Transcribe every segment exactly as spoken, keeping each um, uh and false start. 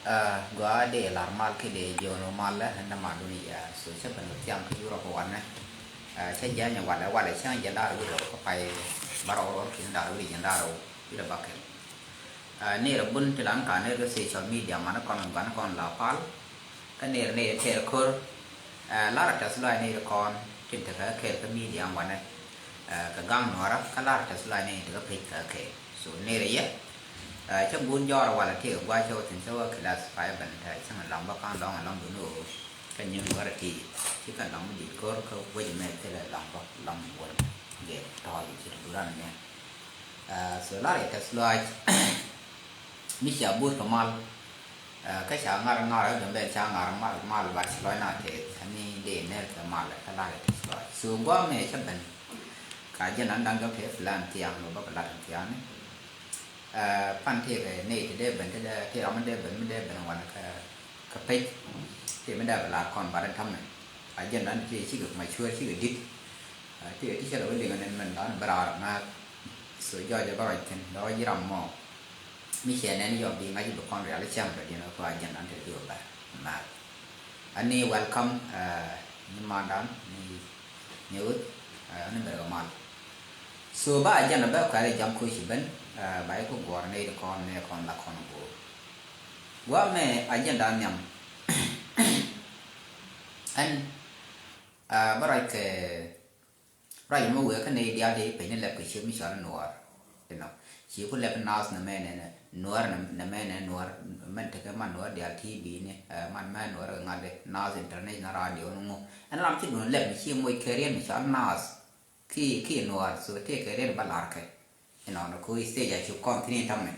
Aa, gɔaa dee lar mal kiɛ dee jiɔn mal lɛ ɛn dämadun i̱ yɛɛr. So cä ben kɛ thiam kä Europe wanɛ. Aa, cä jiany walɛ walɛ cäŋ jiɛn da̱r wi̱cdɛ kɛ pay bärɔw rɔr ki̱n da̱r wi̱cdɛ jiɛn da̱r wi̱cdɛ bakɛl. Aa, nɛy rɛ bun ti lan ka nɛy rɛ social media manɛ kɔn guanɛ kɔn la pal. Kä nɛy rɛ nɛy rɛ tɛɛr ko̱r. Aa, lar rɛ tɛth lɔac nɛy rɛ kɔn tin tekɛ kɛɛl kä media wanɛ. Aa, kɛ gaŋ nuɔrä kä lar rɛ tɛth lɔac nɛy tekɛ pec kɛ kɛɛl. So nɛy rɛ yɛ. Aa, cä guun jɔɔr walɛ tëëkɛ gua̱a̱c cä wä thi̱n cä wä classify ben tɛ cäŋ lɔŋ bä ka̱n lɔŋ alɔŋ duni ɣöö kä nyiŋ wärä ti ci kɛn lɔŋ mi di̱i̱t ko̱r kä wec mɛ thilɛ lɔŋ bä lɔŋ wä gɛ tɔɔl ci ti duran nɛ. Aa, so lar yɛ tɛth luaac mi cia buur kɛ mal. Aa, kä ca ŋar ŋar ɛ Gambɛl ca ŋar mal mal bat ci lɔc na tëë ani dee ner kɛ mal kä lar yɛ tɛth luaac. So gua̱a̱ mɛ cä ben ka jɛn an da̱ŋ gɛ pee plan thiaŋ lɔ bä kɛ lat thiaŋ ni. Aa, pan tëëkɛ nɛy ti dee ben ti dee ti ram mi dee ben mi dee ben wanɛ kä kä pec. Ti mi dee ben lar kɔn bat in ta̱mɛ a jɛn an ti cikɛ macuɛɛr cikɛ di̱t. Aa, ti ti cä lɛ wä liŋ ni mɛn lan bä raar mɛ. So jɔɔc bä rɔc thi̱n dɔɔc ji̱ ram mɔ mi ciɛ nɛn yɔm bi ŋa̱c bi kɔn rial cäŋ rɔ diɛn kɛ kua jɛn an ti ti wä bɛ mɛ. Ani welcome, aa, ni mandan ni ni wut, aa, ni bɛrɛ kɛ mal. So ba agenda bɛ kɔɛr jam koci ben, aa, ba iku guɔr ni di kɔn ni kɔn la kɔn guur. Gua mɛ agenda niam. Ɛn, aa, bä ruac kɛ ruac mɛ wee kä ni dial di piny ni lɛp kɛ ciöt mi cɔal nuɔɔr. You know, ci ku lɛp nath nɛ mɛ nɛ nɛ nuɔɔr nɛ mɛ nɛ nuɔɔr mɛn tekɛ man nuɔɔr dial T V ni, aa, man mɛ nuɔɔr kɛ ŋa̱t di nath international radio ni ŋu. Ɛn ram ci duun lɛp mi ci moc kɛ riɛn mi cɔal nath. Ki, ki nuɔɔr, so tëëkɛ riet bä lar kɛ. Inɔnɔ ko stage a cuk kɔn thi̱n in ta̱mɛ.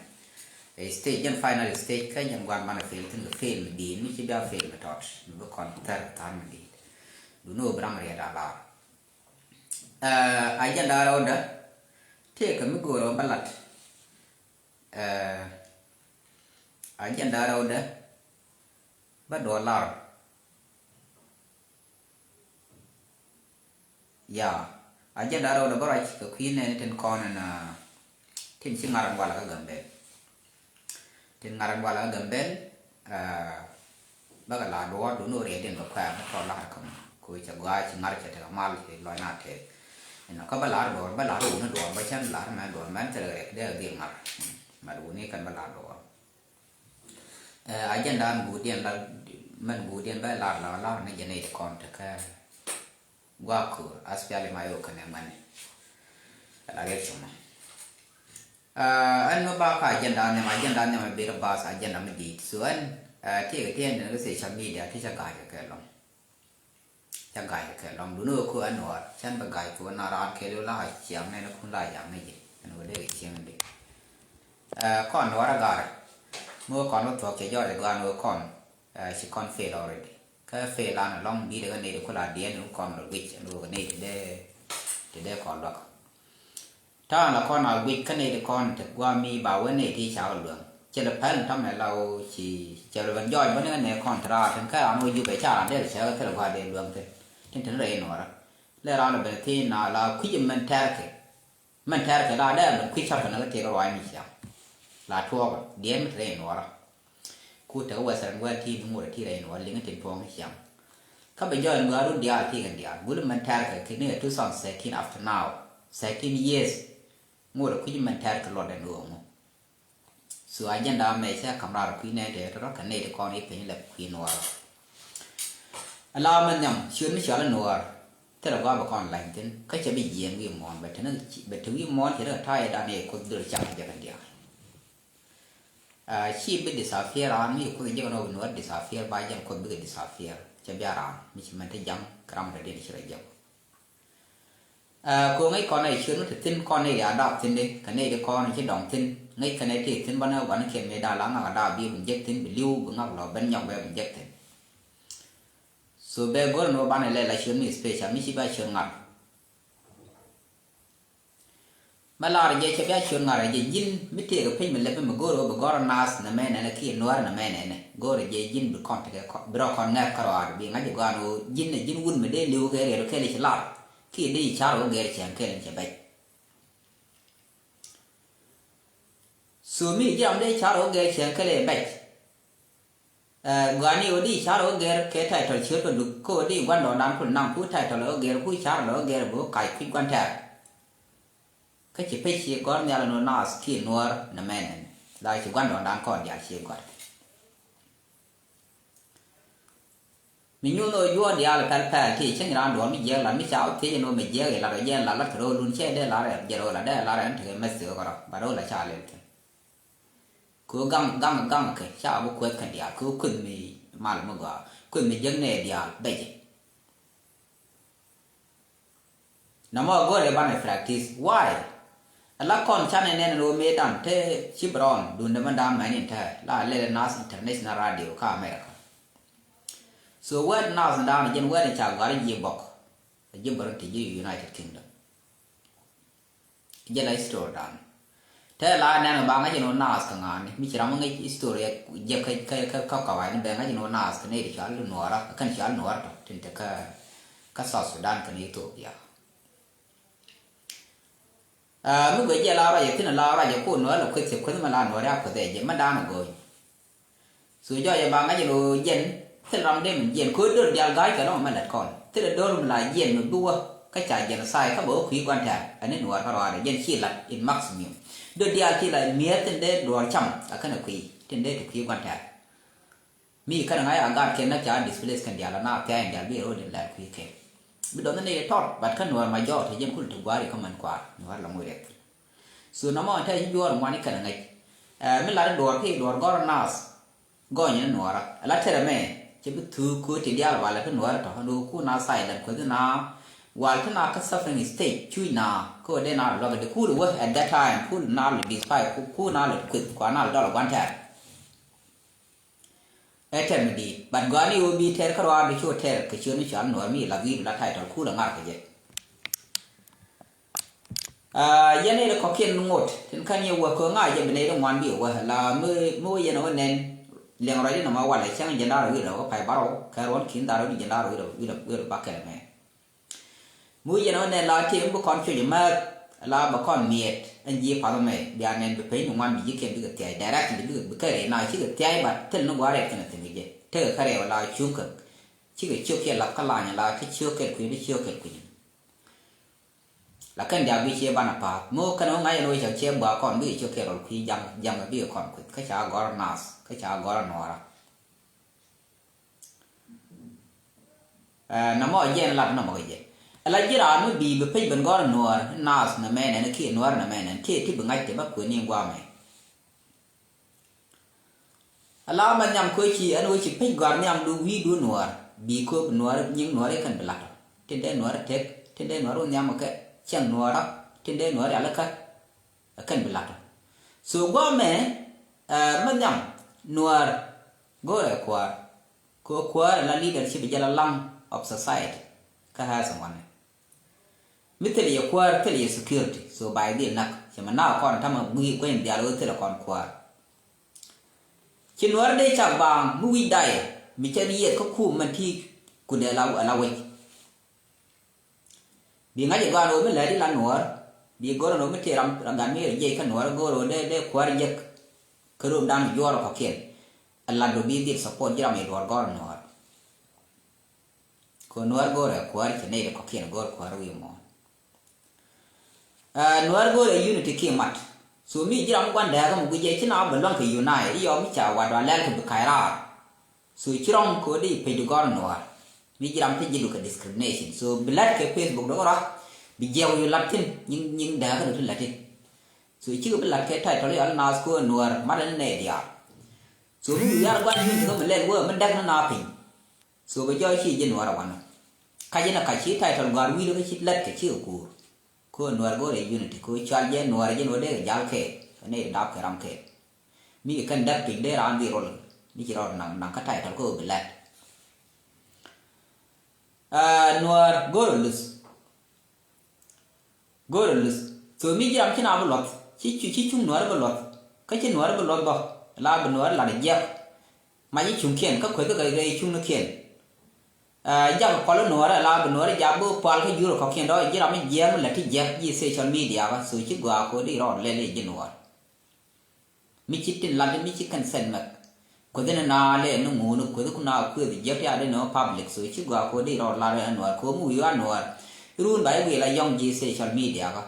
Ɛ stage jɛn final stage kä jɛn guan banɛ fail thi̱n kɛ fail mi di̱i̱t mi ci bia fail mi tɔt mi bi kɔn thɛr tha̱a̱n mi di̱i̱t. Duni wä bi ram riet a lar. Ɛ, agenda rɛwdä tëëkɛ mi go̱o̱r ɛ bä lat. Ɛ, agenda rɛwdä bä duɔl lar. Ya, agenda rɛw lɛ bä ruac kɛ kui̱ nɛɛni tin kɔn ɛn, aa, tin ci ŋa̱r ɛn walɛ kä Gambɛl. Tin ŋa̱r ɛn walɛ kä Gambɛl, aa, bäkɛ la duɔɔr duni wä riɛt din bɛ kuɛ̈ɛ̈ mi tɔt la̱r kä mɔ. Ku cɛ gɔaa ci ŋa̱r cɛ tekɛ mal ci lɔc na tɛth. Inɔ kä bä la̱r duɔɔr, bä la̱r wuni duɔɔr, bä cän la̱r mɛ duɔɔr mɛn thilɛ riɛk dee a dhil ŋa̱r. Mat wuni kɛn bä la̱r duɔɔr. Ɛ, agenda an guudiɛn la, mɛn guudiɛn bɛ lar la lar ni jɛ ni ti kɔn ti kɛ guaku aspiali ma yo kɛnɛ mɛni. Ala riɛk cuma. Ɛ, ɛn mi ba ka agenda ni ma agenda ni ma bir bas agenda mi dit. So ɛn, ɛ, ti kɛ ti ɛn ni kɛ social media ti cɛ ga̱a̱c kɛ lɔŋ. Ca ga̱a̱c kɛ lɔŋ duni wä ku ɛn nuɔɔr cɛn bɛ ga̱a̱c ku na raan kɛɛliw la a ciaŋ nɛn kun la yaŋ ni ji̱ ɛn wä dee kɛ cieŋ di. Ɛ, kɔn nuɔɔr a ga̱a̱r mi wä kɔn wä thuɔ̱k cɛ jɔɔc ɛ ga̱a̱n wä kɔn, ɛ, ci kɔn fail already. Kä fail an lɔŋ di̱t ɛ kä nɛy di ku la diɛn wä kɔn lɔ guic ɛn wä kɛ nɛy ti dee, ti dee kɔn luäk. Ta̱a̱ la kɔn a guic kä nɛy ti kɔn ti gua̱a̱ mi ba wen nɛy ti ca wä luäŋ. Cɛ lɛ päl ta̱mɛ la wä ci cɛ lɛ ben jɔɔc bä ni kä nɛy kɔn ti raar tin kä ran wä jupɛ ca ran dee cɛ kä thilɛ gua̱a̱ dee luäŋ thin. Tin tin rɛy nuɔrä. Lɛ ran lɛ ben thiec na la kui̱c mɛn tɛrkɛ. Mɛn tɛrkɛ la dee ben kui̱c cɔrkɛ ni kä tëëk ruac mi ciaŋ. La tuɔɔkɛ diɛn mi ti rɛy nuɔrä. Ku tekɛ Western world ti ni ŋuɔt ti rɛy ni wä liŋ tin tuɔɔŋ ni ciaŋ. Kä bɛ jɔɔc in gɔaa run diaal ti kɛn diaal. Gul mɛn tɛr kɛ kɛ ni two thousand thirteen after now. Thirteen years. Ŋuɔt kui̱c mɛn tɛr kɛ luɔt ɛn ɣöö ŋu. So agenda mɛ cɛ kam raar kui̱ nɛ tɛ tɔrɔ kɛ nɛy ti kɔn i̱ piny lɛ kui̱ nuɔɔr. Ala mɛ nhiam ciöt mi cɔal i̱ nuɔɔr. Thilɛ gɔaa bɛ kɔn la̱ny thi̱n kä cɛ bi jiɛɛn wi̱i̱ muɔ̱ɔ̱n bɛ te ni bɛ te wi̱i̱ muɔ̱ɔ̱n cɛ ri kɛ ta̱a̱ i̱ dan i̱ kuoth döör cak jɛ kɛn diaal. Aa, ci bi disappear raan mi ci kuoth jiäk ɛn ɣöö bi nuɔɔr disappear ba jɛn kuoth bikɛ disappear. Cɛ bia raan mi ci mɛn te ja̱ŋ kɛ ram rɛ diɛn ci rɔ jiäk. Aa, kɛ ɣöö ŋäc kɔn ɛ ciöt mi te thi̱n kɔn nɛy di a dap thi̱n di kɛ nɛy di kɔn ci dɔŋ thi̱n ŋäc kɛn ɛ tëë thi̱n banɛ gua̱nikiɛn mëë da̱a̱ la ŋak a dap bi bi jek thi̱n bi li̱w bi ŋak lɔ ben nyɔk bɛ bi jek thi̱n. So bɛ go̱r ɛn ɣöö banɛ lɛ la ciöt mi special mi ci ba ciöt ŋa̱r. Mɛ lar jɛ cɛ bia ciöt ŋa̱r jɛ ji̱n mi tëëkɛ piny mi lɛpɛ mi go̱o̱r ɣöö bi gɔ̱r naath nɛ mɛ nɛnɛ kiɛ nuäär nɛ mɛ nɛnɛ. Go̱o̱r jɛ ji̱n bi kɔn tekɛ kɔn bi rɔ kɔn ŋɛk kärɔaad bi ŋa̱c jɛ gɔaa ni ɣöö ji̱n ɛ ji̱n wun mi dee li̱w kɛ riɛt kɛl i̱ ci lar kiɛ dee i̱ ca̱r ɣöö gɛr cɛŋ kɛl in cɛ bɛc. So mi ji̱ ram dee ca̱r ɣöö gɛr cɛŋ kɛl i̱ bɛc. Ɛ, gua̱ni ɣöö di car ɣä gɛr kɛ title ciöt kɛ duk kä ɣöö di gua̱ndɔɔŋdan kul naŋ ku title ɣä gɛr ku car ɣä gɛr bi ɣä kac kui̱ gua̱n tɛ̈r. Kä ci pec ci gɔ̱r nhial ni ɣöö naath kiɛ nuäär nɛ mɛn ɛn la ci gua̱ndɔɔŋdan kɔn diaal ci gɔ̱r. Mi nyuɔ̱n ɣöö juɔ̱ɔ̱r diaal pɛl pɛl ti cieŋ raan duɔ̱ɔ̱r mi jiɛk lat mi ca wä thiec ɛn ɣöö mi jiɛk ilat ɔ jɛn lat lat kɛ ro̱o̱ lun cɛ dee lar ɛ jɛ ro̱o̱ lat dee lar ɛn tekɛ mɛth thiöök rɔ bat ro̱o̱ la ca lel thi̱n. Kɛ ɣöö gaŋ gaŋ gaŋ kɛ ca bi kueth kɛn diaal kɛ ɣöö kueth mi mal mi gɔaa kueth mi jiäk nɛɛ diaal bɛcɛ. Nɔmɔ go̱o̱rɛ banɛ practice. Why? Ala kɔn canɛ nɛn ni wä mëëdan te ci bi rɔɔn duundɛ mɛn da̱a̱n mɛn in te la lɛlɛ Naath International Radio kä America. So wɛt Naath in da̱a̱n jɛn wɛt in ca gɔ̱a̱r ji̱ bɔk. Ji̱ bɔr in te ji̱ United Kingdom. Jɛ la history dan. Te la nɛn ba ŋa̱c in wä Naath kä ŋa̱ni mi ci ram ŋäc history jɛ kä kä kä kä kawai ni bɛ ŋa̱c in wä Naath kä ni di cal nuɔra kän cal nuɔra tɔ tin te kä kä South Sudan kä ni Ethiopia. Ah, mi guɛ jɛ la ruacɛ thin la ruacɛ ku nuɔra la kueth cɛ kueth ma la nuɔra a kueth ɛ jɛ ma dan a go̱o̱ny. So jɔɔcɛ ba ŋa̱c ɛn ɣöö jiɛn thil ram dee min jiɛn ko̱ döör diaal ga̱a̱c kɛ lɔ̱ŋ mɛ lät kɔn thilɛ döör mi la jiɛn mi bi wä kä ca genocide kä bɛ wä kui̱ gua̱n tɛ̈r ɛn ni nuɔɔr kä ruaadɛ jiɛn ci lat in maximum. Döör diaal ci la mi̱eth tin dee duɔɔr cam a kɛn ɛ kui̱ tin dee ti kui̱ gua̱n tɛ̈r. Mi kɛn ŋa̱c a gaat kɛn näk ca displace kɛn diaal a na thia̱a̱c in diaal bi ro̱o̱d in lɛl kui̱ kɛn bi dɔ̱ŋ ni tɔt bat kä nuɔɔr ma jɔɔk te jiɛn kul ti gua̱a̱ri kä mɛn kuaar nuɔɔr la ŋuc rɛk. So nɔmɔ ɛn te ci juɔɔr ŋuani kɛn ŋäc. Ɛ, mi lat i̱ duɔɔr ki duɔɔr gɔr naath. Gɔny ni nuɔɔra ala tɛrɛ mɛ cɛ bi thuuk ko̱o̱t ti diaal walɛ kä nuɔɔra tɔ ni ku na silent kueth na. Wal ti na kä suffering stage cuc na kä wä dee na luak di kul wä at that time kul na lɛ despite ku na lɛ kueth kua na lɛ dɔl guan tɛr. Ɛ tɛr mi di but gɔani wä bi tɛr kä ruaar di cu tɛr kɛ ciöt mi cual nuɔɔr mi la wi̱i̱ la title kul a ŋar kɛ jɛ. Ah, yɛn i̱ kɔ̱kiɛn ŋot tin kän yɛ wä kɛ ŋa̱c jɛ bi nɛy ti ŋuan bi wä la mi mi wä yɛn wä nɛn. Liɛŋ ruac di nɔmɔ walɛ cäŋ jɛn da̱r wi̱i̱ rɛw wä pay barɔw kɛ ruɔn ki̱n da̱r wi̱i̱ jɛn da̱r wi̱i̱ rɛw wi̱i̱ rɛw wi̱i̱ rɛw bakɛl mɛ. Mi wä yɛn wä nɛn la tim bi kɔn cuc määth la bɛ kɔn miɛt ɛn ji̱ path mɛ bia nɛn bi peny ni ŋuan bi ji̱ kiɛn bikɛ thiac directly bikɛ bikɛ rɛy na cikɛ thiac bat thil ni gua̱a̱r rɛt kɛn a thi̱n kɛ jɛ tekɛ kä rɛw la cuŋ kɛ cikɛ ciök kiɛ lath kä lany la kä ciök kɛl kui̱ bi ciök kɛl kui̱. Lakin diak bi cie banɛ pa̱a̱th mi wä kɛn wä ŋa̱c ɛn wä cɛ cie bua kɔn bikɛ ciök kɛ rɔl kui̱ jaŋ jaŋ bikɛ kɔn kueth kä ca gɔr naath kä ca gɔr nuɔɔra. Ɛ, nɔmɔ jɛn lat nɔmɔ kɛ jɛ. Ɛ la ji̱ raan mi bi̱i̱ bi pec ben gɔr nuɔɔr naath nɛ mɛ nɛn kiɛ nuɔɔr nɛ mɛ nɛn kiɛ ti bi ŋa̱c ti ba kueni guamɛ. Ala mɛ nhiam koci ɛn ɣöö ci pec gɔ̱a̱r nhiamdu wi̱i̱du nuɔɔr bi kööp nuɔɔr nyiŋ nuɔɔr i̱ kɛn bi la̱t ɔ tin dee nuɔɔr i̱ tek tin dee nuɔɔr i̱ nhiam ɔ kɛ cieŋ nuɔɔr ɔ tin dee nuɔɔr i̱ alä kä. Ɛ kɛn bi la̱t ɔ so guɔ̱ɔ̱mɛ. Ɛ, mɛ nhiam nuɔɔr go̱o̱rɛ kuäär kɛ ɣöö kuäär ala leadership jɛ la laŋ of society kä häth ŋuani. Mi thil yɛ kuäär thil yɛ security so bay dhil näk cɛ mɛ nak kɔn tamɛ gui̱i̱ guɛny dhial wee thil kɔn kuäär. Ci nuäär dee cak baaŋ mi wi̱c dayɛ mi cɛ ni yieth kä kuum mɛn ti kudɛ la la wec. Bi ŋa̱c ɛ gɔaa ni wä mi lɛɛt i̱ la nuäär bi go̱r ni wä mi tëë ram ram gan mi rɛ jiɛc kä nuäär go̱r wä dee dee kuäär jek. Kä rom dan juɔɔr kɔkiɛn. Ɛ lat do bi dhil support ji̱ ram i̱ duɔɔr gɔr nuäär. Kɛ nuäär go̱o̱rɛ kuäär cɛ nɛy ti kɔ̱kiɛn go̱o̱r kuäär wi̱i̱ muɔ̱ɔ̱n. Ɛ, nuäär go̱o̱rɛ unity kiɛ mat. So mi ji̱ ram mi gua̱n dääkä mi guic jɛ ci na wä bɛ lua̱ŋ kɛ unite i̱ yɔw mi ca wat wa lɛl kɛ bi ka̱c raar. So ci rɔ̱ŋ kɛ wä di page di gɔ̱r nuäär. Mi ji̱ ram ti ji̱ du kɛ discrimination so bi lät kɛ Facebook dɔ̱k rɔ̱ bi jiɛk wi̱i̱ lat thi̱n nyiŋ nyiŋ dääkä du ti lät thi̱n. So cikɛ bi lat kɛ title yɔl naath kɛ wä nuäär mat ni nɛy diaal. So mi wi̱i̱ yar gua̱n unity kä mi lɛl wä mi däk ni na piny. So bɛ jɔɔc ci ji̱ nuɔɔr a wanɔ. Kac in a kac ci title gɔ̱a̱r wi̱i̱ lä kä ci lät kɛ ci kɛ kuur. Kä nuɔɔr go̱o̱r ɛ unity kä cual jɛ nuɔɔr ɛ ji̱ nuɔɔr dee kɛ jal kɛɛl. Kä nɛy dap kɛ ram kɛɛl. Mi kɛ kɛn däk piny dee raan dhil rol. Mi ci rɔɔd naŋ naŋ kä title kä bi lät. Aa, nuɔɔr go̱o̱r ɛ luth. Go̱o̱r ɛ luth. So mi ji̱ ram ci na bi luɔth. Ci cu ci cuŋ nuɔɔr bi luɔth. Kä ci nuɔɔr bi luɔth bä. La bi nuɔɔr lat jiɛk. Mac i̱ cuŋkiɛn kä kueth kä rɛy cuŋnikiɛn. Ɛ, jak kɔl i̱ nuɔɔrɛ la bi nuɔɔrɛ jak bi pual kä jur kɔ̱kiɛn dɔ̱ ji̱ ram mi jiɛɛm mi lät ti jiɛk ji̱ social media kä so ci gɔaa ko̱ di rɔɔd lɛl i̱ ji̱ nuɔɔr. Mi ci tin lat mi ci kɛn sɛn mɛk. Kueth ni na lɛ ni ŋuni kueth ku na kueth jiɛk ti a di ni public, so ci gɔaa ko di rɔ lar ɛ nuɔr ko mi wi̱i̱ a nuɔr. Run ba i̱ wi̱i̱ la yɔŋ ji̱ social media ka.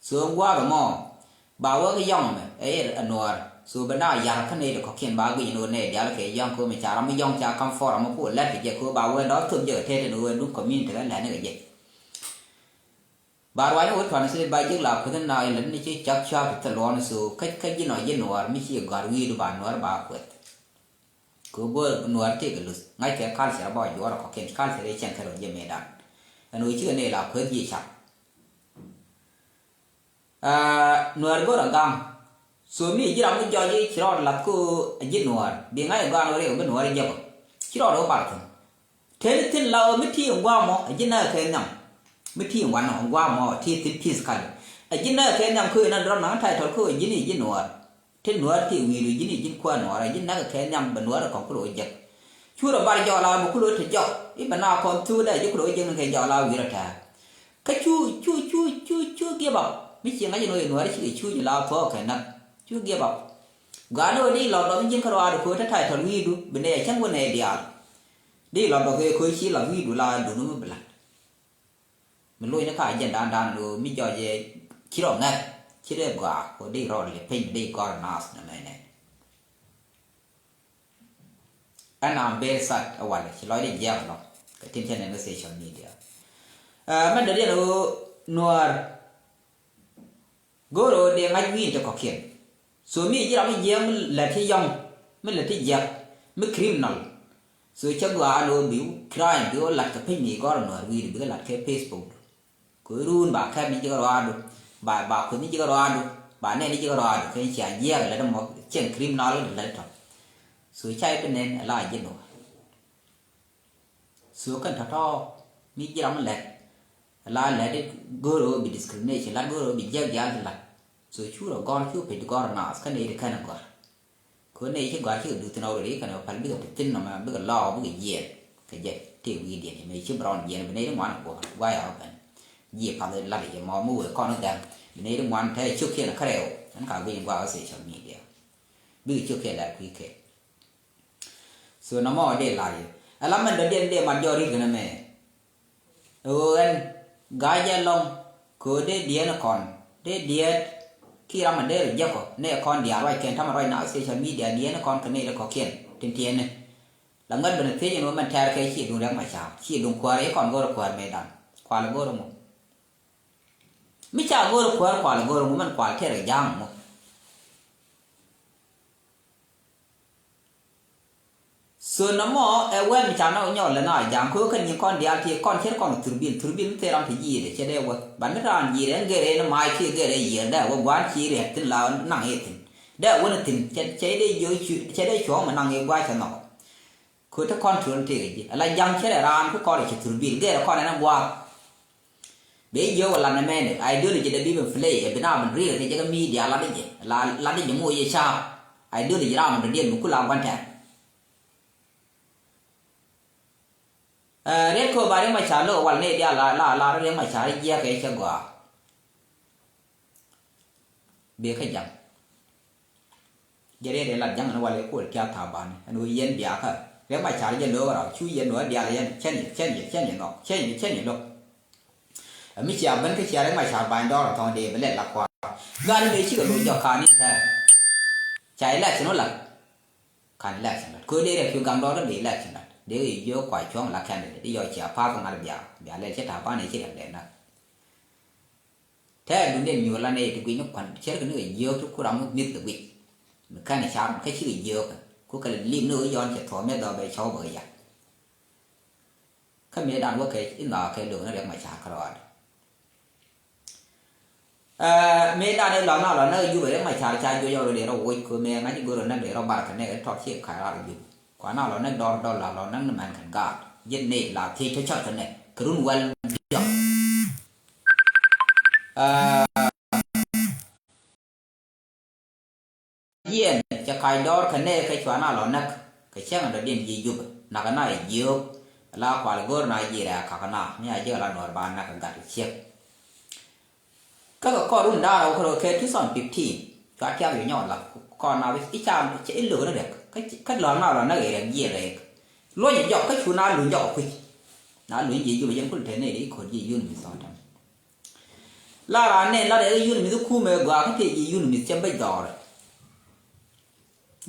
So gua̱a̱th mɔ ba wä ki yɔŋ mɛ ɛ yɛ a nuɔr. So bɛ na yar kä nɛy di kɔ̱kiɛn ba guic ni wä nɛy diaal kɛ yɔŋ ko mi ca ram mi yɔŋ ca kam forum mi ku lɛt kɛ jɛ ko ba wä dɔ̱ thop jɛ kɛ tɛt ni wä dun community kɛ lɛt ni kɛ jɛ. Ba ruac ni wä tuan state ba ji̱ la kueth ni na ilɛ ni ci cak cak ti thil luɔn so kä kä ji̱ nɔ ji̱ nuɔr mi ci gɔ̱a̱r wi̱i̱du ba nuɔr ba kueth. Kɛ go̱o̱r nuɔr tëëkɛ luth ŋa̱ckɛ culture bä juɔrɛ kɔ̱kiɛn culture i̱ cɛn kɛ rɔ ji̱ mëëdan. Ɛn ɣöö cikɛ nɛy la kueth ji̱ cak. Aa, nuɔr go̱o̱r a gaŋ. So mi ji̱ ram mi jɔc i̱ ci rɔɔd lath kä ɣöö a ji̱ nuɔr bi ŋa̱c ɛ gɔaan ɣöö riɛk bi nuɔr i̱ jɛpɔ ci rɔɔd ɣöö bar thi̱n. Teni thin la ɣöö mi ti in gua̱a̱ mɔ a ji̱ näk kɛ nhiam. Mi ti in wanɔ in gua̱a̱ mɔ ti thin peace kali a ji̱ näk kɛ nhiam kä ɣöö inan dɔ̱r naŋ title kä ɣöö ji̱n i̱ ji̱ nuɔr. Tin nuɔɔr ti wi̱i̱du ji̱n i̱ ji̱n kuäär nuɔɔr a ji̱n näk kɛ nhiam bɛ nuɔɔr ɛ kɔn kulɛ wä jek. Cu rɔ bar jɔɔl a bɛ kulɛ wä te jɔk i̱ bɛ na kɔn thuk dee ji̱ kulɛ wä jek ni kɛ jɔɔl a wi̱i̱ rɔ tɛ̈ɛ̈. Kä cu cu cu cu cu give up mi ci ŋa̱c in wee nuɔɔr ci kɛ cu ji̱ la thuɔɔk kɛ näk. Cu give up. Gɔaa ni wä di lɔt dɔm ji̱n kä ruaadu ko̱ te title wi̱i̱du bi nɛy a cäŋ wä nɛy diaal. Di lɔt dɔk kɛ ko̱ ci lɔt wi̱i̱du la duni mi bi la̱t. Mi lo̱cni ka agenda dan lo mi jɔc ɛ ci rɔ ŋɛk ci rɛ gɔaa kɛ di rɔ lɛ piny mi di gɔr naath nɛ mɛnɛ. Ɛn am very sad ɛ walɛ ci lɔcdɛ jiɛk lɔ kɛ tin cɛ nɛn kɛ social media. Ɛ mɛn dɛ diɛn ɣöö nuɔɔr go̱o̱r ɣöö dee ŋa̱c wi̱i̱n ti kɔ̱kiɛn. So mi ji̱ ram mi jiɛk mi lät ti yɔ̱ŋ mi lät ti jiɛk mi criminal. So cä gɔaa ni ɣöö bi crime bi ɣöö lat kɛ piny ni gɔ̱r nuɔɔr wi̱i̱du bikɛ lat kɛ Facebook du. Kɛ ɣöö run ba kɛp ni ji̱ kɛ ruaadu ba ba kueth ni ji̱ kɛ ruaadu ba nɛn ni ji̱ kɛ ruaadu kɛ cia jiɛk lät mɔ cieŋ criminal kɛ lät tɔ̱. So ca i̱ bi nɛn ala ji̱ nuɔɔr. So kɛn tɔ̱tɔ̱ mi ji̱ ram mi lɛt ala lɛt i̱ go̱o̱r ɣöö bi discrimination lat go̱o̱r ɣöö bi jiɛk diaal ti lat. So cu rɔ gɔ̱r cu pec gɔ̱r naath kä nɛy ti kɛn gɔ̱r. Kɛ ɣöö nɛy ci gɔ̱r cikɛ duth thin already kɛn ɣöö päl bikɛ te thi̱n nɔmɛ bikɛ lɔɔk bikɛ jiɛɛn kɛ jɛ tëë wi̱i̱diɛn mëë ci bi rɔɔn jiɛɛn bi nɛy ti ŋuan guɔ̱r guay a ɣöö ben jiɛ path lat i̱ mɔ mi wëë kɔn gɛŋ bi nɛy ti ŋuan te cio̱kiɛn kärɛw. Ɛn ka guic in gua̱a̱k kä social media bikɛ cio̱kiɛn lat kui̱ kɛ. So nɔmɔ dee lar yɛ. Ala mɛn dɔ̱diɛn dee mat jɔɔk ri̱t kɛn ɛmɛ. Ɛ ɣöö ɛn ga̱a̱c ɛlɔ̱ŋ kɛ ɣöö dee diɛɛn kɔn dee diɛɛt. Ki ram ɛ dee rɔ jiäk kɔ nɛ kɔn diaal ruac kɛn tamɛ ruac na social media diɛɛn kɔn kɛ nɛy dee kɔ̱kiɛn tin tiɛɛni. La ŋuɛt ben ɛ thiec ɛn ɣöö mɛn tɛ̈r kɛ ci duŋ Riɛk Macar ci duŋ kuäär i̱ kɔn go̱o̱r ɛ kuäär mëëdan kual ɛ go̱o̱r ɛŋu. Mi ca go̱o̱r ɛ kuäär kual ɛ go̱o̱r ɛŋu mɛn kual tɛr ɛ ja̱a̱ŋ ɛŋu. So nɔmɔ ɛ wɛn mi ca nɔ nyɔl lɛ na ja̱a̱ŋ ko̱ kɛn nyin kɔn diaal ti kɔn cir kɔn thurbil thurbil mi thil ram ti ji̱i̱dɛ cɛ dee wä ban mi raan ji̱i̱dɛ ɛn gɛrɛ ni mac kiɛ gɛrɛ yiër dee wä gua̱a̱n ci riɛk thin la naŋ i̱ thin dee wä ni thin cɛ dee jiö cɛ dee cuɔ̱ɔ̱ŋ mi naŋ i̱ gua̱a̱c cɛ nhɔk. Ko̱ te kɔn tuɔl tëëk ji̱ ala ja̱ŋ cɛ dee raan ku kɔn ci thurbil gɛrɛ kɔn ɛn gua̱a̱k. Bɛ jiök wä lat nɛ mɛnɛ ideology dɛ bi ben play ɛ bi na ben riɛk kɛ jɛ kä media lat jɛ lat jɛ moc jɛ ca̱a̱p. Ideology ram dɔ diɛn mi kula guan tɛn. Riɛt kɛ ba Riɛk Macar lo̱k wal ni diaal la la la Riɛk Macar jiɛk kɛ cɛ gɔaa. Bee kä ja̱ŋ. Jɛ riɛt ɛ lat ja̱ŋ ni wal ɛ kuɔl tiath tha̱a̱ŋ ban ɛn ɣöö yɛn biakä Riɛk Macar jɛ lo̱o̱k rɔw cu yɛn wä diaal yɛn cɛn yɛ cɛn yɛ cɛn yɛ nhɔk cɛn yɛ cɛn yɛ lo̱k. Ɛ mi cia ben kä cia Riɛk Macar bany dɔɔr ɛ thɔ̱ŋ dee bi lɛl la kua̱r. Gal mëë cikɛ lo̱c jɔk ka̱n in tɛɛr. Ca election wä lat. Ka̱n election lat ko̱ dee rɛk cu gaŋ dɔɔr kä dee election lat dee jiök kua cuɔ̱ŋ la candidate i̱ yɔ cia pa̱a̱th ŋa̱t bia bia lɛl cä ta̱a̱ ban ɛ ci rɛk dee nak. Tɛɛr duŋdiɛn nyuur la nɛy ti guic ni kuan cärkɛ ni kɛ jiök ti ku ram mi mi̱th kɛ guic. Mi kɛn car kä cikɛ jiök kɛ ku kɛ lɛ lim ni ɣöö yɔn cɛ thuɔ̱ɔ̱m mi dhɔɔp bɛ cɔw bä kɛ yak. Kä mëëdan wä kɛ inɔ kɛ lo̱k ni Riɛk Macar kärɔaad. Mëëdan in lɔn na lɔn näk Jubɛ Riɛk Macar ca juɔc ɔl dee rɔ woc kɛ mëë ŋa̱c i̱ go̱r ɔ näk dee rɔ bar kɛ nɛk in tɔt ci ka̱c rar Jubɛ. Kuan na lɔn näk dɔr dɔl la lɔn näk ni mɛn kɛn gaat ji̱n nɛy la thiec tɔ̱ cɔt kɛ nɛk kɛ run wäl diɔ̱k. Jiɛn cɛ kac dɔɔr kɛ nɛɛkɛ cua na lɔ näk kɛ cäŋ dɔ̱diɛn ji̱ Jubɛ nakä na i̱ jiök. La kual go̱r na ji̱ rɛɛ kakä na mi a ji̱ kɛ la nuɔr ba näk kɛ gat kɛ ciek. Kä kɛ kɔr run da̱a̱r rɛw kärɔ̱ kɛ two thousand fifteen cua tiak yɛ nyɔk la kɔn na bi i̱ ca i̱ lök ni rɛk. Kä lɔr na lɔr na ɣeer ɛ jiɛl rɛɛk. Luɔc ɛ jɔk kä cu na luny jɔk ɛ kui̱c. Na luny jiɛ yum ɛ yɛn kul te nɛy di ko̱r jiɛ yun mi thɔɔt ɛmɛ. La raan nɛn la rɛɛk yun mi thi kumɛ gɔaa kä te jiɛ yun mi cɛ bäc dhɔɔrɛ.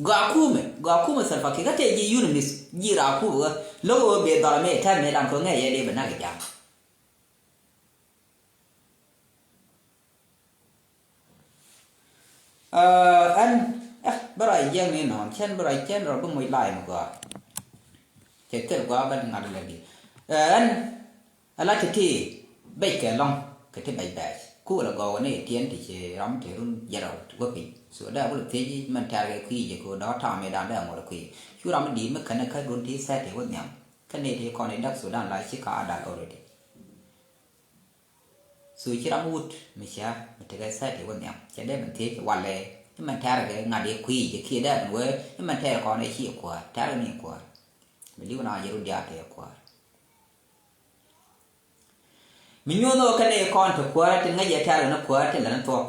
Gɔaa kumɛ gɔaa kumɛ Salva Kiir kä te jiɛ yun mi jiɛ raa kumɛ ɣä. Lo̱k ɣä bee dhɔrɛ mɛ tɛn mɛ dan kɛ ŋɛ yɛ dee bɛ nak ɛ ja̱a̱ŋ. Ɛn bä ruac jiɛk ni nɔn cɛn bä ruac cɛn rɔ bä moc la̱a̱c mi gɔaa. Cɛ thil gɔaa bä ŋa̱t lɛ di. Ɛn ala ti ti bɛc kɛ lɔŋ kɛ ti bɛc bɛc ku wala gɔw ni tiɛn ti ci ram ti run jɛrɛ wä piny. So dee wä thiec mɛn tɛr kɛ kui̱ jɛ ko dɔ̱ ta̱a̱ mi dan dee ŋuɔt kui̱ cu ram di mi kɛn kä run ti sɛt ti wä nhiam. Kä ni ti kɔn i dak Sudan la ci ka adal already. So ci ram wut mi cia mi tekɛ sɛt i̱ wä nhiam cɛ dee min thiec walɛ. I̱ mɛn tɛɛr kɛ ŋa̱t i̱ kui̱ jɛ kiɛ dee min wee i̱ mɛn tɛɛr kɔn i̱ ci kuäär tɛɛr kɛ ni kuäär. Mi li̱w na jɛ rut diaal tɛɛr kuäär. Mi nyuɔ̱th ɣä kɛn i̱ kɔn te kuäär ti ŋäc jɛ tɛɛr kɛ ni kuäär ti lɛ ni thuɔ̱k.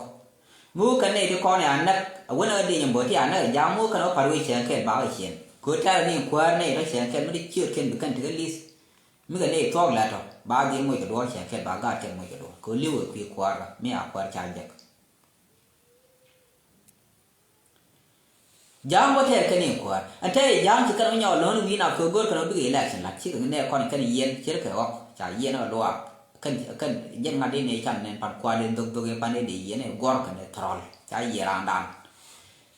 Mi wä kɛn i̱ ti kɔn i̱ a näk a wän ɣä dieny in bo̱o̱t ti a näk i̱ ja̱a̱m mi wä kɛn wä pa̱r wi̱i̱ cɛɛŋ kɛl ba ɣä ciɛn kɛ wä tɛɛr kɛ ni kuäär ni i̱ rɔ cɛɛŋ kɛl mi ti ciöt kɛn bi kɛn tekɛ li̱th. Mi kɛ ni thuɔ̱k lɛ tɔ ba dhil moc kɛ duɔ̱ɔ̱r cɛ kɛl ba gaat kɛl moc kɛ duɔ̱ɔ̱r kɛ li̱w ɛ kui̱ kuäär mi a kuäär ca jek. Ja̱a̱ŋ bä tɛɛr kɛn in kuäär ɛn tɛɛr ja̱a̱ŋ ci kɛn wä nyɔk lo̱n wi̱i̱ na kɛ go̱o̱r kɛn wä bikɛ election lat cikɛ nɛ kɔn kɛn yiɛn cir kɛ ɣɔk ca yiɛn ɛ luaak. Kɛn kɛn jɛn ŋa̱t in ɛ can nɛn pan kuäär in dhok dhok in pan in dee yiɛn ɛ guɔ̱r kɛn ɛ thɔrɔl ca yiɛn raandan.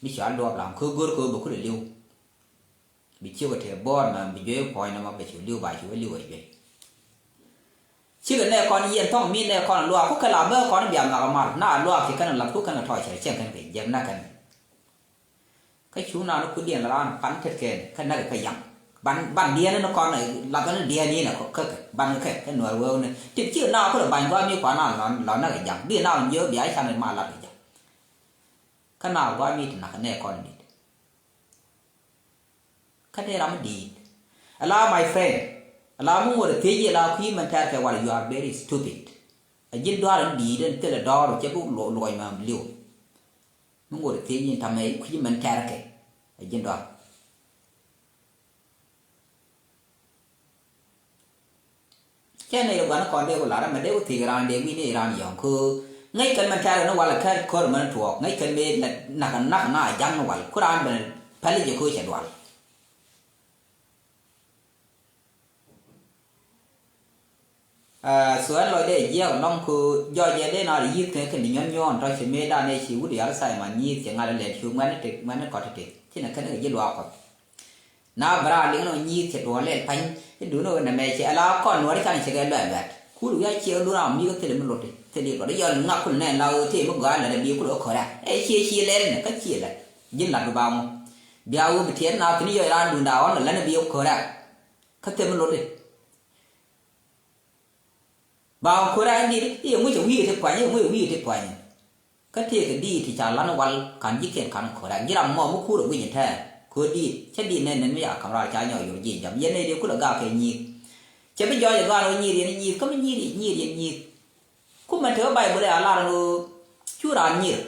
Mi ca luɔp lam kɛ go̱o̱r kɛ wä bɛ kulɛ li̱w. Bi ciök ɛ tëë buɔɔr mɛ bi juey puɔ̱ny nɔmɔ bɛ cu li̱w ba cu wä li̱w ɛ juey. Cikɛ nɛ kɔn yiɛn thɔŋ mi nɛ kɔn luaak ku kɛ la bä kɔn bia nhɔk ɛ mal na luaak ci kɛn lath ku kɛn kɛ tɔɔc cɛ cɛŋ kɛn kɛ jiɛk na kɛn. Kä cuŋ naan kudiɛn la raan pan tet kɛn kä näk kɛ yaŋ. Ban ban diɛn ni kɔn lath ni diɛn ni nɛ kä kɛ ban kɛ kɛ nuɔr wee ni ti cikɛ na kulɛ bany gɔaa mi kuan na lɔ näk kɛ jaŋ bi na jiök bia can ma lath kɛ jaŋ. Kä na gɔaa mi ti nak nɛ kɔn dit. Kä dee ram mi di̱i̱t. Ala my friend. Ala mi ŋuɔ̱t ɛ thiec ala kui̱ mɛn tɛ̈r kɛ wal you are very stupid. A ji̱n dɔ̱a̱r in di̱i̱t in thilɛ dɔ̱a̱r cɛ bi luɔc ma li̱w. Mi ŋuɔ̱t ɛ thiec in tamɛ kui̱ mɛn tɛ̈r kɛ. A ji̱n dɔ̱a̱r. Cɛ nɛy ti gua̱n kɔn dee ku lar ɛmɛ dee ku thiec raan dee wi̱i̱ ni raan yɔ̱ŋ kä ŋäc kɛn mɛn tɛ̈r ni wal kɛn ko̱r mɛn tuɔɔk ŋäc kɛn mëë nak nak na ja̱ŋ ni wal ku raan ben päl jɛ kä cɛ dual. Aa, so ɛn lɔcdɛ jiɛɛk ɛlɔ̱ŋ kä jɔɔcɛ dee na ri yi̱th kɛ kɛn di nyuɔ̱n nyuɔ̱ɔ̱n tɔ̱ ci mëëdan ëë ci wut yal Simon nyi̱i̱th cɛ ŋa̱l ɛlɛn cu ŋuɛ̈ni ti ŋuɛ̈ni kɔt ti ti ci nɛ kɛn kɛ ji̱ luaak kɔth. Na bɛ raar liŋ ni ɣöö nyi̱i̱th cɛ duɔ̱ɔ̱r lɛl pa̱ny i̱ duundɛ ɣöö nɛmɛ cɛ ala kɔn nuɔ̱ɔ̱ri can cɛ kɛ luɛt luɛt. Kul wi̱i̱ a ciɛ ɣä duun ram mi kä thilɛ mi lo̱ti thilɛ luɔt i̱ yɔl ŋak kul nɛn la ɣöö tëë mi gɔaa lät ɛ bi̱i̱ kul ɣä ko̱rɛ ɛ ciɛ ciɛ lɛl nɛ kä ciɛ lät. Ji̱n lat bi ba ŋu bia ɣöö bi tiɛt na thi̱n i̱ yɔc raan duunda ɣɔn lɛ län ɛ bi̱i̱ ɣä ko̱rɛ. Kä thilɛ mi lo̱ti. Ba ŋu ko̱rɛ in di̱i̱t i̱ yɛ ŋuc ɛ wi̱i̱ ti puany i̱ yɛ ŋuc ɛ wi̱i̱ ti puany. Kä tëëkɛ diit ti ca lan wal kan ji̱kiɛn kan ko̱rɛ ji̱ ram mɔ mi kur ɛ guic in tɛɛr ko̱ diit cä diit nɛn nɛn mi ca ka̱m raar ca nyɔk yur ji̱ jam yɛn nɛy dee kulɛ gak kɛ nyi̱i̱th. Cɛ bi jɔɔc ɛ gɔaan ɣöö nyi̱i̱th yɛn nyi̱i̱th kä mi nyi̱i̱th yɛn nyi̱i̱th. Kumɛ te ɣä Bayböl ɛ a lar ɛn ɣöö cu raan nyi̱r.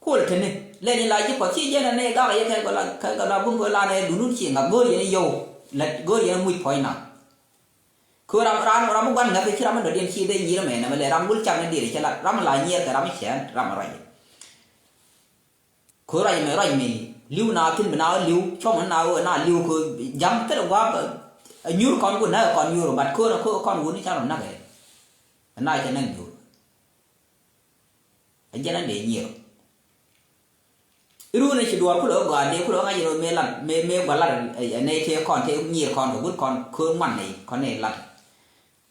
Kuɔl teni lɛn in la ji̱ puɔth ci jiɛn ɛn nɛy gak ɛ yɛ kɛ gɔla kɛ gɔla bum kɛ lan ɛ dunun ci ŋa̱th go̱o̱r yɛn i̱ yɔw lät go̱o̱r yɛn i̱ muc puɔ̱ny nath. Kɛ ram ram ram mi gua̱n ŋäth ci ram mi dɔ̱diɛn ci dee nyier mɛ nɛmɛ lɛ ram wul cak ni diɛt cɛ lat ram mi la nyier kɛ ram mi cɛɛn ram mi ruac. Kɛ ruac mɛ ruac mi li̱w na thi̱n bi na li̱w cuɔm na wee na li̱w kɛ jam thilɛ gua̱a̱p. Nyuur kɔn ku näk kɔn nyuur bat kɛ kɔn wuni ca rɔ näk ɛ na cɛ näk nyuur. A jɛn an dee nyier. Irun i̱ ci duɔɔr kulɛ ɣä gɔaa dee kulɛ ɣä ŋa̱c irun mëë lat mëë mëë gua̱l lat ɛ nɛy tëë kɔn tëë nyier kɔn kɛ wut kɔn köör ŋuan nɛy kɔn nɛy lat.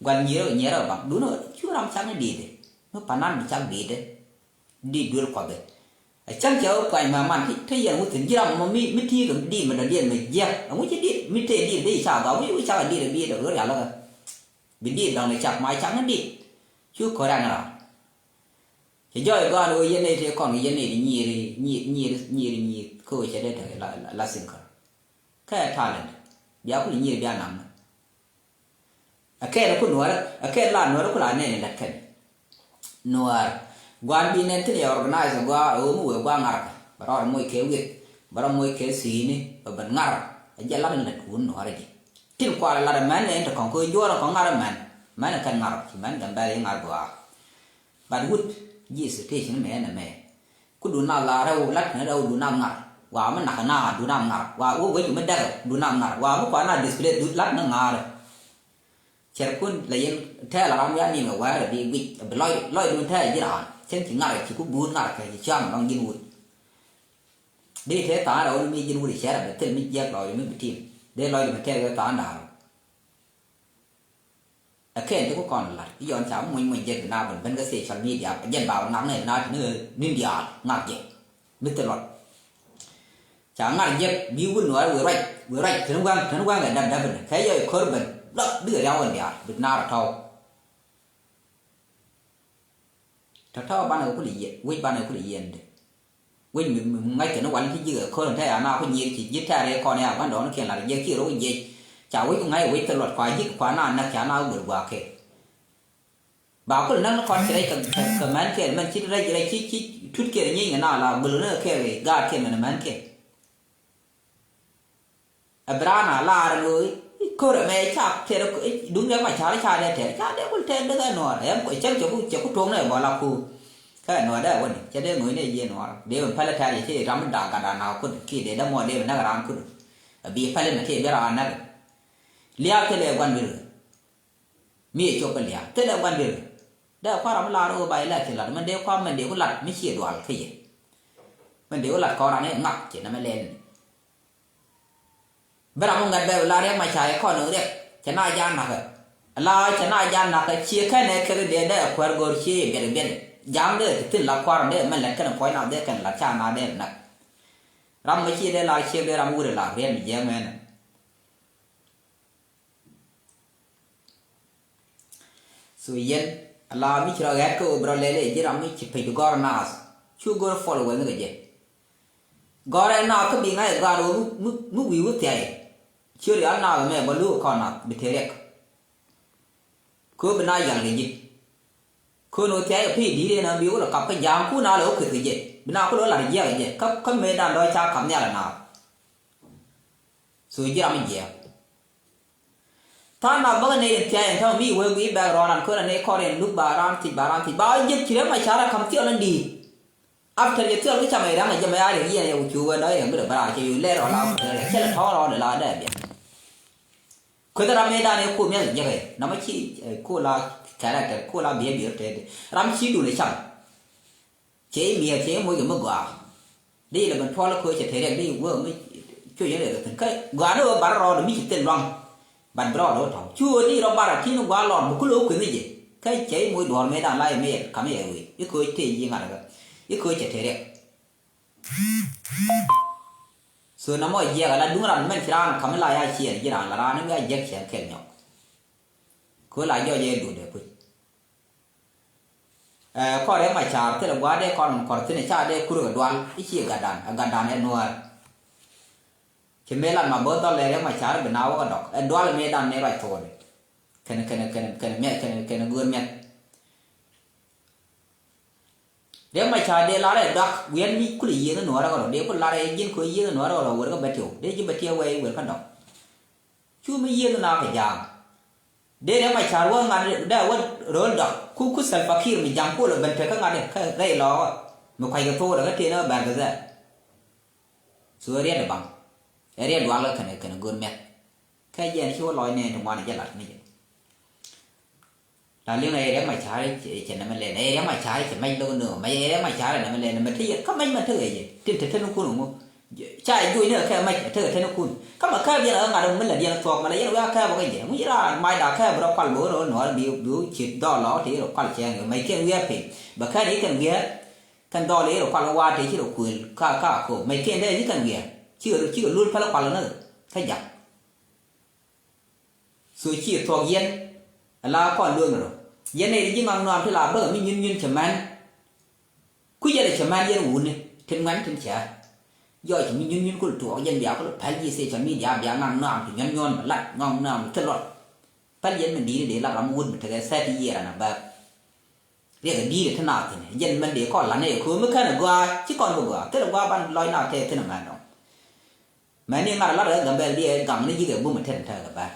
Gua̱l nyier ɣä nyier ɣä baŋ duundɛ ɣä cu ram cak ni di̱i̱tdɛ mi pa̱n nan bi cak di̱i̱tdɛ. Di̱i̱t duel kuɔth ɛ cäŋ cɛ ɣä pua̱ny mɛ man te yɛn wuthin ji̱ ram mɔ mi mi ti̱i̱ kɛ di̱i̱t mɛ dɔ̱diɛn mɛ jiäk ɛŋu ci di̱i̱t mi tëë di̱i̱t dee ca gɔaa wi̱i̱ wi̱i̱ cak ɛ di̱i̱t ɛ bi̱i̱t ɛ wur yal ɣä. Bi diit dɔ̱ŋ ni cak ma cak ni diit. Cu ko̱r ɛn ran. Cɛ jɔɔc gɔaan ɣöö yɛn nɛy tëë kɔn kɛ yɛn nɛy ti nyiiri nyiir nyiir nyiir nyiir kä ɣöö cɛ dee tekɛ la la la thinker. Kä ɛ talent bia kul nyiir bia nam ni. Ɛ kɛɛl ɛ ku nuäärä ɛ kɛɛl la nuäärä ku la nɛn in lät kɛn. Nuäär gua̱a̱n bi nɛn thin yɛ organize gua̱a̱ ɣöö mi wëë gua̱a̱ ŋa̱rkä bɛ rɔɔd moc kɛ wieth bɛ rɔɔd moc kɛ thi̱i̱ni. Bɛ ben ŋar. A jɛ lat in lät wun nuɔrɛ di. Tin kual lat a mɛn in te kɔŋ kɛ juɔr kɔŋ ŋar a mɛn. Mɛn a kɛn ŋar ci mɛn Gambɛl i ŋar gɔaa. But wut ji̱ situation mɛ ɛn ɛmɛ. Ku du na la rɛw lat ni rɛw du na ŋar. Wa mi nak na du na ŋar. Wa wä wec mi dɛk du na ŋar. Wa mi kua na display du lat ni ŋar. Cɛr kun la yɛn tɛɛl a ram ya ni mɛ wɛɛr bi guic bi lɔc lɔc dun tɛɛl ji̱ raan. Cɛn ci ŋar ci ku buut ŋar kɛ ci cam lɔŋ ji̱n wut. Dee te tha̱a̱ŋ rɛw ni mi ji̱n wut cɛr a bɛ thil mi jiɛk lɔc mi bi tim. Dee lɔc mi tɛɛl wee tha̱a̱ŋ da̱a̱r. Ɛ kɛn ti ku kɔn lat i̱ yɔn ca muny muny jek bi na ben ben kä social media jɛn ba wä ŋak nɛ na ti ni ni diaal ŋak jek mi thil luɔt. Ca ŋar jek bi wun nuɔɔr wi ruac wi ruac teni waŋ teni waŋ ɛ dap dap ni kɛ yɔ i kor ben luɔt bikɛ riaw in diaal bi naar tɔw. Tɔ̱tɔ̱ banɛ kɛ kulɛ yiɛn wec banɛ kɛ kulɛ yiɛn dee. Wec mi mi ŋa̱c kɛ ni wal ti ji̱ kɛ ko̱r in te ya na ku nyiir ci ji̱ tɛɛr yɛ kɔn ya ban dɔɔn kiɛn lat jiɛk ci rok jiɛc. Ca wec ku ŋa̱c wec thil luɔt kua ji̱ kua na näk ca na wä gör gua̱a̱k kɛ. Ba kul näk ni kɔn ci rɛc kɛ kɛ mɛn kɛ mɛn ci rɛc rɛc ci ci tut kɛ nyieny kɛ na la gul ni kɛ gaat kɛ mɛn mɛn kɛ. Ɛ bi raan a lar lo̱o̱ i̱ ko̱r ɛmɛ ca tɛr duŋ dee ma car ca dee tɛr ca dee kul tɛr dee kɛ nuɔɔr ɛm cäŋ cɛ ku cɛ ku tuɔŋ ni ɛ bɔl a ku. Kä ɛ nuɔɔr dee ɛ wäni cɛ dee ŋo̱c ni ɛ jiɛ nuɔɔr dee bi pälɛ tɛr yɛ ci ram mi daak gat a na kud ki dee dämɔ dee bi näk raan kud. Ɛ bi pälɛ mi ti bi raan näk. Liaak thilɛ gua̱n bi rɛ mi ɛ cop kä liaak thilɛ gua̱n bi rɛ. Dee kua̱r ram mi lar ɣöö ba ilɛk ci lat mɛn dee kua̱r mɛn dee ku lat mi ciɛ dual kä yɛ. Mɛn dee ku lat kɔn ran i̱ ŋak ci nɛmɛ lɛl ni. Bi ram mi ŋuɛt bɛ bi la Riɛk Macar yɛ kɔn ni Riɛk cɛ na ja̱a̱n nakä. La cɛ na ja̱a̱n nakä ciɛ kɛn ɛ kɛk dee dee kuɛr go̱r ciɛ biɛt biɛt. Ja̱a̱n dee ti thin la kua̱r dee mɛn lɛt kɛn puɔ̱ny na dee kɛn la ca na dee nak. Ram mi ciɛ dee la ciek dee ram wurɛ la riɛn mi jiɛk mɛn. So yɛn a la mi ci rɔ ɣɛt kä wä bi rɔ lɛl i̱ ji̱ ram mi ci pec bi gɔr naath. Cu go̱r followers ni kɛ jɛ. Gɔrɛ naath kä bi ŋa̱c ɛ gaat wä mi wi̱i̱ wä thia̱y. Ci rial naath mɛ bä luk kɔn naath bi te riɛk. Kööb bi na yal kɛ ji̱. Köön wä thia̱y ɛ pi̱i̱ di̱i̱t ɛn a bi wä lɛ kap kä ja̱a̱ŋ kun a lɛ wä kueth kɛ jɛ bi na ku lɛ wä lat jiɛk kɛ jɛ kä kä mëëdan dɔ̱c ca kap nhial ɛ naath. So ji̱ ram mi jiɛɛk. Tha̱a̱ŋ na bäkɛ nɛy in thia̱a̱c in täämɛ mi wee guiy bɛ̈k rɔɔdan köölɛ nɛy kɔn in luk ba raan thiec ba raan thiec ba jiɛth ci rɛm a ca̱rä ka̱m thiɔl in di̱i̱t. After jɛ thiɔl kä camɛ rɛm a jɛ mɛ a riɛk yiɛn yɛ ku cu wee nɔy rɛm bi rɛ bä raar cɛ yo̱o̱ lɛr rɔɔdan cɛ lɛ tɔ̱ɔ̱ŋ rɔɔdan la dee biɛt. Kueth ram mëëdan ëë kuɔth miath jiäk ɛ namä ci, eh, kuɔth la character kuɔth la behavior tëëdi ram ci dul ɛ cam. Cɛ i̱ miɛɛr cɛ i̱ moc kɛ mi gɔaa. Di ilɛ ben tuɔl kä cɛ te riɛk di wee mi cuc in riɛk kɛ thi̱n kä gɔaa ni ɣöö bar rɔɔdɛ mi ci thil luaŋ. Bat bi rɔɔdɛ wä tɔ̱ cu ɣöö di rɔ bar a ti̱n gɔaa lɔr mi kulɛ wä kueth ni jɛ kä cɛ i̱ moc duɔ̱ɔ̱r mëëdan la i̱ mëër kam i̱ ɛ wee i̱ kööc tëë yiëë ŋa̱t kä i̱ kööc cɛ te riɛk. So na mɔ jiɛk ala duŋ ran mɛn ci raan kam la ya ciɛɛr ji̱ raan la raan wi̱i̱ a jiɛk ciɛɛr kɛl nyɔk. Kö la jɔc ɛ duut ɛ puc. Ɛ kɔr ɛ ma caar thilɛ gua̱a̱r dee kɔn kɔr thin ɛ ca dee kur kɛ dual i̱ ci ɛ gatdan ɛ gatdan ɛ nuäär. Ci mëë lat ma bo̱o̱th dhɔl ɛ rɛ ma caar bi na wä kɛ dɔk ɛ dual mëë dan ni ruac tho̱o̱ni. Kɛn kɛn kɛn kɛn miɛth kɛn kɛn go̱o̱r miɛth. Riɛk ma ca̱a̱r dee lar ɛ dɔak wiɛn mi kulɛ yiëëŋ nuɔɔrɛ kɛ rɔ dee ku lar ɛ ji̱n kɛ yiëëŋ nuɔɔrɛ kɛ rɔ wer kä bɛ tiɛw dee ji̱ bɛ tiɛw wɛ i̱ wer kä dɔk. Cu mi yiëëŋ na kɛ ja̱a̱ŋ. Dee riɛk ma ca̱a̱r wä ŋa̱t dee wä ro̱o̱l dɔk ku ku Salva Kiir mi ja̱ŋ kuɔl ɛ ben tek kä ŋa̱t kä rɛy lɔɔkä mi kuac kɛ tho̱o̱k dɛ kä tëë ni bɛr kɛ dhɛɛr. So ɛ riɛt ɛ baŋ ɛ riɛt dual kä kɛn kɛn go̱o̱r miɛth. Kä jɛn ci wä lɔc nɛɛn ti ŋuan ɛ jɛ lat ni jɛ. La liŋ ɛ riɛk ma ca̱a̱r cɛ nɛmɛ lɛn ɛ riɛk ma ca̱a̱r cɛ mɛc lo̱k nööŋ mɛc ɛ riɛk ma ca̱a̱r ɛ nɛmɛ lɛn mɛ te yɛ kä mɛc mɛ tekɛ jɛ tin te teni kun ŋu. Ca ɛ juɔc ni kɛ mɛc ɛ tekɛ teni kun kä mɛ kääp yɛn ɛ ŋa̱t mi la diɛn thuɔ̱k mɛ la yɛn wiak kääp kä jɛ ŋu ci raan mac da kääp rɔ kual bi wä rɔ nuɔɔr bi bi wä ciet dhɔl lɔ te rɔ kual cɛ ŋi̱ mɛc kɛn wiak piny bɛ kɛn i̱ kɛn wiak kɛn dhɔl i̱ rɔ kual wa te ci rɔ kuël ka ka ko mɛc kɛn dee ci kɛn wiak ci kɛ ci kɛ lul päl kual ni kä jak. So ci thuɔ̱k yɛn ala kɔn lueŋ rɔ yɛn nɛy ti ji̱ ŋɔak nɔam ti la bäkɛ mi nyuny nyuny cɛ mɛn. Ku yɛn cɛ mɛn yɛn wuni tin ŋuɛn tin cɛ jɔɔc cɛ mi nyuny nyuny kul tuɔɔk yɛn bia kul päl ji̱ social media bia ŋɔak nɔam ti nyuɔn nyuɔn bɛ lat ŋɔak nɔam ti luɔt. Päl yɛn mi di̱i̱t dee lat ram wut mi tekɛ thirty year and above. Riɛk di̱i̱t ti naath thi̱n yɛn mɛn dee kɔn lat nɛy ko̱o̱m mi kɛn ɛ gɔaa ci kɔn bi gɔaa thil ɛ gɔaa ban lɔc naath tɛth thi̱n ɛ mɛn dɔ̱ŋ. Mɛni ŋa̱r lat ɛ Gambɛl diɛ gaŋ ni ji̱ kɛ bum ɛ tɛn tɛ kɛ bär.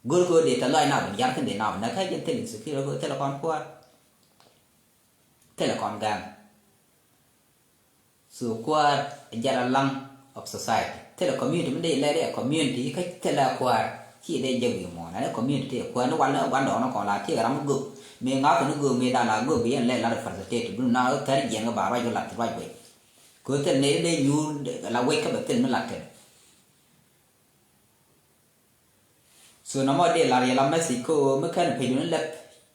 Go̱r kɛ ɣöö dee tɛ lɔc nap in jar thin dee nap in nɛ kä jɛn thil in secure kɛ thilɛ kɔn kuäär. Thilɛ kɔn gaŋ. So kuäär ɛ jɛn a laŋ of society. Thilɛ community mi dee lɛ dee community kä thilɛ kuäär. Ci dee jɛ wi̱i̱ muɔ̱ɔ̱n ɛn community ɛ kuäär ni wal ni gua̱ndɔɔŋni kɔn la tiɛɛk ram mi göök. Mi ŋa̱th ni göök mi dan la göök bi yɛn lɛ lat ɛ facilitate dun na thɛr jiɛn kɛ ba ruac kɛ lat ruac wec. Kɛ thil ni dee nyuur la wec kä bɛ thil mi lat kɛ. So nɔmɔ dee lar yɛ la message kä mi kɛn page ni lɛp.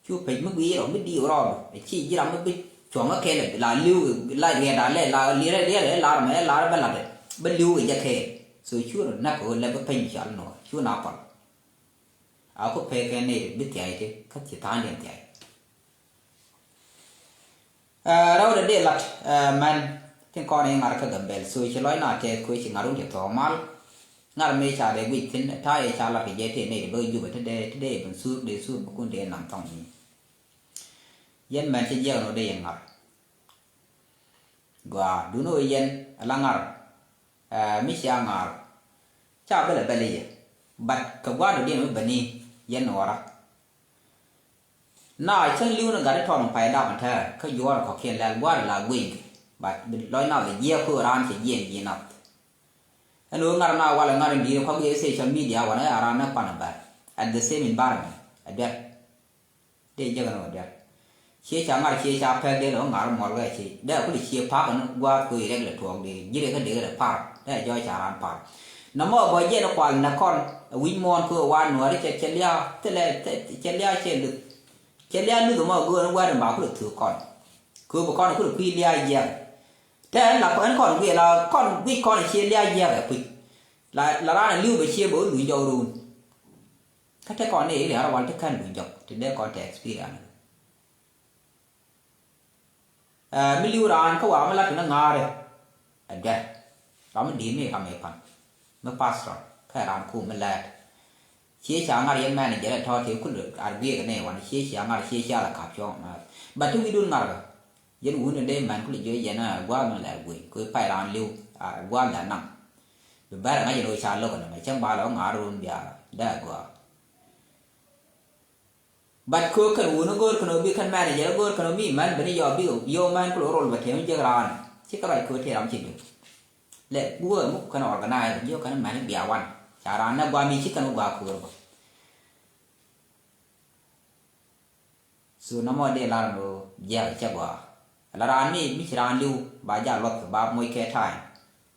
Cu page mi gui̱i̱r ɔ mi di̱i̱ rɔɔdu ɛ ci ji̱ ram mi bi cuɔ̱ŋ kä kɛɛl la li̱w la riɛt a lɛ la liɛt riɛt ɛ lar mɛ ɛ lar bɛ lat bɛ li̱w kɛ jɛ kɛɛl. So cu rɔ näk kɛ ɣöö lɛp bi page mi cal nɔ cu na pal. A ku pek kɛ ni bi thia̱y ti kä ci tha̱a̱ŋdiɛn thia̱y. Ɛ, rɛwdɛ dee lat, ɛ, mɛn tin kɔn i̱ ŋa̱r kä Gambɛl. So ci lɔc na tɛth kɛ ci ŋa̱r wun ci thɔɔk mal. Ŋa̱r mëë ca dee guic thi̱n ta̱a̱ yɛ ca lat kɛ jɛ tëë nɛy ti bä Jubɛ ti dee ti dee ben sur dee sur bä kun dee nam thɔŋ ni. Yɛn mɛn ci jiɛk nɔ dee yɛn ŋa̱r. Gɔaa duni wä yɛn ala ŋa̱r, ɛ, mi cia ŋa̱r. Ca bälɛ bɛl i̱ yɛ. But kɛ gua̱a̱r dɔ̱diɛn mi bäni yɛn nuɔɔra. Na cäŋ li̱w ni gat i̱ tɔn pay dap in tɛɛr kä juɔ̱ɔ̱r kɔ̱kiɛn lɛl gua̱a̱r la gui̱i̱ŋ. But bi lɔc nath jiɛɛk köök raan cɛ jiɛɛn ji̱ nath. Ɛn ɣöö ŋa̱r na walɛ ŋa̱r in di̱i̱t kɔ̱k yɛ social media wanɛ a raan ni kuan in bär. At the same environment. Ɛ duer. Dee jek ni wä duer. Ciɛ ca ŋa̱r ciɛ ca pɛk dee lɛ wä ŋa̱r muɔl kɛ ci. Dee a kuli ciɛ pak in gua̱a̱r köök irɛk lɛ tuɔɔk dee ji̱ rɛ kä dee rɛ par. Dee a jɔɔc ca raan par. Nɔmɔ bä jiɛn kual nɛ kɔn wi̱c muɔ̱ɔ̱n kɛ ɣöö wa nuääri cɛ cɛ lia̱a̱ thilɛ cɛ lia̱a̱ cɛ luth. Cɛ lia̱a̱ luth mɔ göör ni wɛ̈t in ba kulɛ thuk kɔn. Kɛ ɣöö bi kɔn kulɛ kui̱ lia̱a̱ jiɛk. Tɛ ɛn la ɛn kɔn guiɛ la kɔn guic kɔn cie lia̱a̱ jiɛk ɛ kui̱. La la raan ɛ li̱w bɛ cie bɛ wä luny jɔk run. Kä te kɔn ni iri har wal te kän luny jɔk te dee kɔn te experience. Ɛ, mi li̱w raan kä wa mi lat kɛ ni ŋa̱a̱rɛ. Ɛ dɛ ram mi di̱i̱t mi ram mi pan mi pastor kä raan kum mi lɛɛt. Ciɛ ca ŋa̱r yɛn manager ɛ tɔ̱ tëë kul ar guiɛk ni wan ciɛ ca ŋa̱r ciɛ ca la kap cuɔ̱ŋ ŋa̱r. But ti wi̱dun ŋa̱r kɛ yɛn wun in dee mɛn kul jiɔ yɛn a gua̱a̱r mi lɛɛr guic kɛ pay raan li̱w a gua̱a̱r lɛɛr naŋ. Bi bɛr ŋa̱c in ɣöö ca lo̱k in mɛ cäŋ ba lɔ ŋa̱r run bia dee a gɔaa. But kɛ kɛn wuni go̱o̱r kɛn ɔ bi kɛn manager go̱o̱r kɛn ɔ mi män bini yɔ bi yɔ män kulɛ rol bɛ tɛm jek raan. Ci kɛ ruac kɛ ɔ tëë ram ci duk. Lɛ guɔ muk kɛn organize jiɔ kɛn män bia wan ca raan nɛ gua mi ci kɛn gua ko̱o̱r bä. So nɔmɔ dee lar ni jiɛk cɛ gua. La raan mi mi ci raan li̱w ba ja luɔth ba moc kɛ time.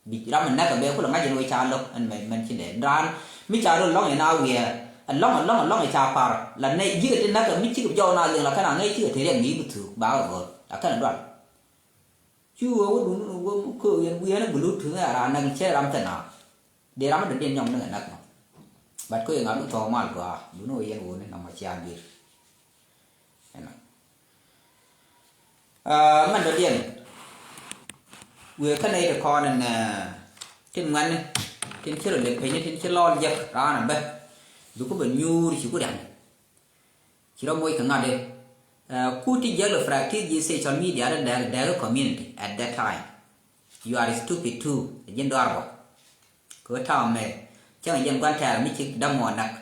Bi ram mi näk kɛ bɛ kulɛ ŋa̱c in wee ca lo̱k ɛn mɛ mɛn ci dee raan mi ca rol lɔŋ in a wiɛɛr. Ɛ lɔŋ ɛ lɔŋ ɛ lɔŋ ɛ ca par la nɛ ji̱kɛ ti näk kɛ mi cikɛ jɔw na liŋ la kɛn a ŋäc cikɛ ti riɛk mi bi thuk ba kɛ go̱r la kɛn ɛ dual. Cu wee wä dun wä köök yɛn wiɛɛn bi lut tuŋ ɛ raan näk cɛ ram thɛ na. Dee ram mi dɔ̱diɛn nyɔŋ ni kɛ näk nɔ. But köök yɛn ŋa̱r wä thɔɔk mal gɔaa dun wä yɛn wä ni nɔmɔ cia dui̱r. Ɛnɔ. Aa, mɛn dɔ̱diɛn. Wëë kä nɛy ti kɔn ɛn, aa, tin ŋuɛ̈tni, tin ci rɔ lep piny, tin ci lɔɔl jek raan abä. Bi ku bɛ nyuur ci ku ria̱ŋ. Ci rɔ moc kɛ ŋa̱t i̱, aa, ku ti jiäk lɛ practice ji̱ social media dee dɛɛk, dɛɛk community at that time. You are stupid too. Ɛ ji̱n dɔaar bä. Kɛ ɣöö ta̱a̱ mɛ cäŋ ɛ jɛn gua̱n tɛ̈r mi ci dämuɔɔn näk.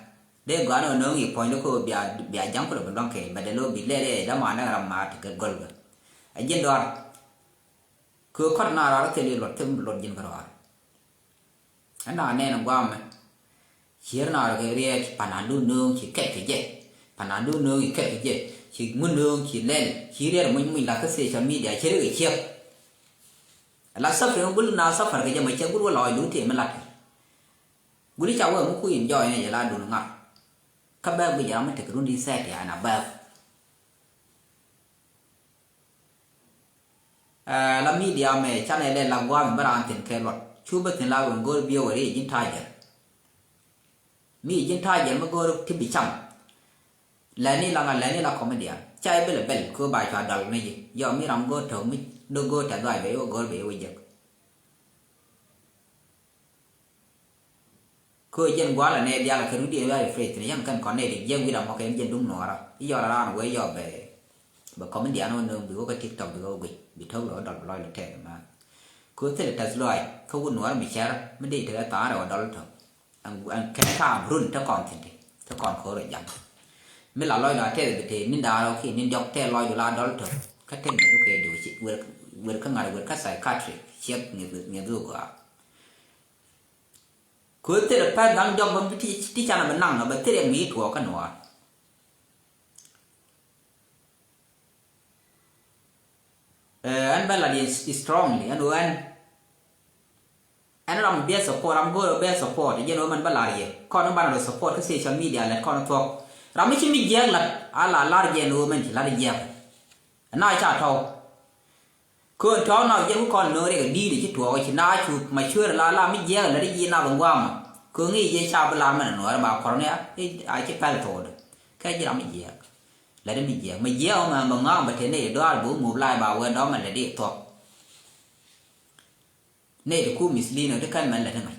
Dee gɔaa ni ɣöö nööŋ i̱ puɔ̱nydɛ kɛ ɣöö bia, bia ja̱ŋ kulɛ bi luäŋ kɛ bɛ dee lo̱o̱ bi lɛl i̱ dämuɔɔn näk ram ma̱a̱t kɛ göl bä. Ɛ ji̱n dɔaar. Kɛ ɣöö kɔt na raar thil i̱ luɔt thil luɔt ji̱n kɛ rɔaar. Ɛn na nɛn gua̱a̱mɛ. Cier na rɔ kɛ riɛt panandu nööŋ ci kɛt kɛ jɛ. Panandu nööŋ ci kɛt kɛ jɛ. Ci ŋu nööŋ ci lɛl ci riɛt muc muc la kä social media ci ri kɛ ciek. La safari ŋu gul na safari kɛ jɛ mɛ cɛ gul wä lɔɔc dun tëë mi lat kɛ. Gul i̱ ca wee ŋu ku in jɔɔc ni jɛ la dun ŋa̱r. Kä bɛ guic ram mi tek run di sɛt ya na bɛɛp. Ɛ, la media mɛ canɛ lɛ la gua̱a̱th mi bä raan thi̱n kɛ luɔt. Cu bä thi̱n la wen go̱o̱r biöö wä ri ji̱n ta̱a̱ jɛr. Mi ji̱n ta̱a̱ jɛr mi go̱o̱r ti bi cam. Lɛni la ŋa lɛni la comedian. Ca i̱ bɛl ɛ bɛl kɛ ba cua dɔl ni ji̱. Yɔ mi ram go̱o̱r tɔ̱ mi do̱ go̱o̱r tɛ̈th ruac bɛ i̱ wä go̱o̱r bɛ i̱ wä jek. Kä jɛn gua̱a̱l anɛ diaal kɛ rut yɛn wi̱i̱ refresh thi̱n yɛn kɛn kɔn nɛy ti jiɛk wi̱i̱ ram mɔ kɛ yɛn jɛn duŋ nuɔɔrä. I̱ yɔl raan wee yɔ bɛ, bɛ comedian wä nööŋ bi wä kä TikTok bi wä guic bi to̱k lɔ dɔl bi lɔc lɔ tɛɛk ma. Kɛ thilɛ tɛth lɔaac kä wut Nuäär mi cär mi dee tekɛ tha̱a̱ŋ rɛw a dɔl tɔ̱. Ɛn, ɛn kɛn kaam run te kɔn thi̱n ti te kɔn ko̱r ɛ jam. Mi la lɔcdɔ a tɛth bi te ni̱n da̱a̱n rɛw kiɛ ni̱n diɔk tɛth lɔcdu la dɔl tɔ̱. Kä tɛth ŋi̱eth wä kɛ diw ci wer, wer kä ŋa̱t wer kä psychiatric ciek ŋi̱eth ŋi̱eth wä gɔaa. Kɛ ɣöö thilɛ pɛ̈th da̱ŋ jɔk bä ti, ti canɛ bi naŋ ɛ bɛ thilɛ mi tuɔɔk kä Nuäär. Ɛ, ɛn bä lat yɛ strongly ɛn ɣöö ɛn, ɛn ram biɛ support, ram go̱o̱r biɛ support, jɛn ɣöö mɛn bä lar yɛ kɔn banɛ rɔ support kä social media lɛt kɔn thuɔ̱k. Ram mi ci mi jiɛɛk lat a la lar jɛn ɣöö mɛn ci lat jiɛɛk. Ɛn na ca tɔ̱w. Köön tɔ̱ nɔk jɛn kä kɔn no̱o̱ŋ riɛk ɛ di̱i̱t ɛ ci tuɔɔk ɛ ci naath cu macuer la la mi jiɛɛk ɛ lät i̱ ji̱ nath in gua̱a̱mɔ. Köön ŋi̱i̱c jɛ ca bi lar mɛn ɛ Nuäär ba kɔr ni a, a ci pɛl thoodɛ. Kɛ ji̱ ram mi jiɛɛk. Lät mi jiɛɛk. Mi jiɛɛk ɔ mɛ bɛ ŋa̱a̱k bɛ te nɛy dɔaar bi wä mup la̱a̱c ba wee dɔ̱ŋ mɛ lät i̱ thuɔ̱k. Nɛy ti ku mislead nɔ ti kɛn mɛn lät ti ŋa̱c.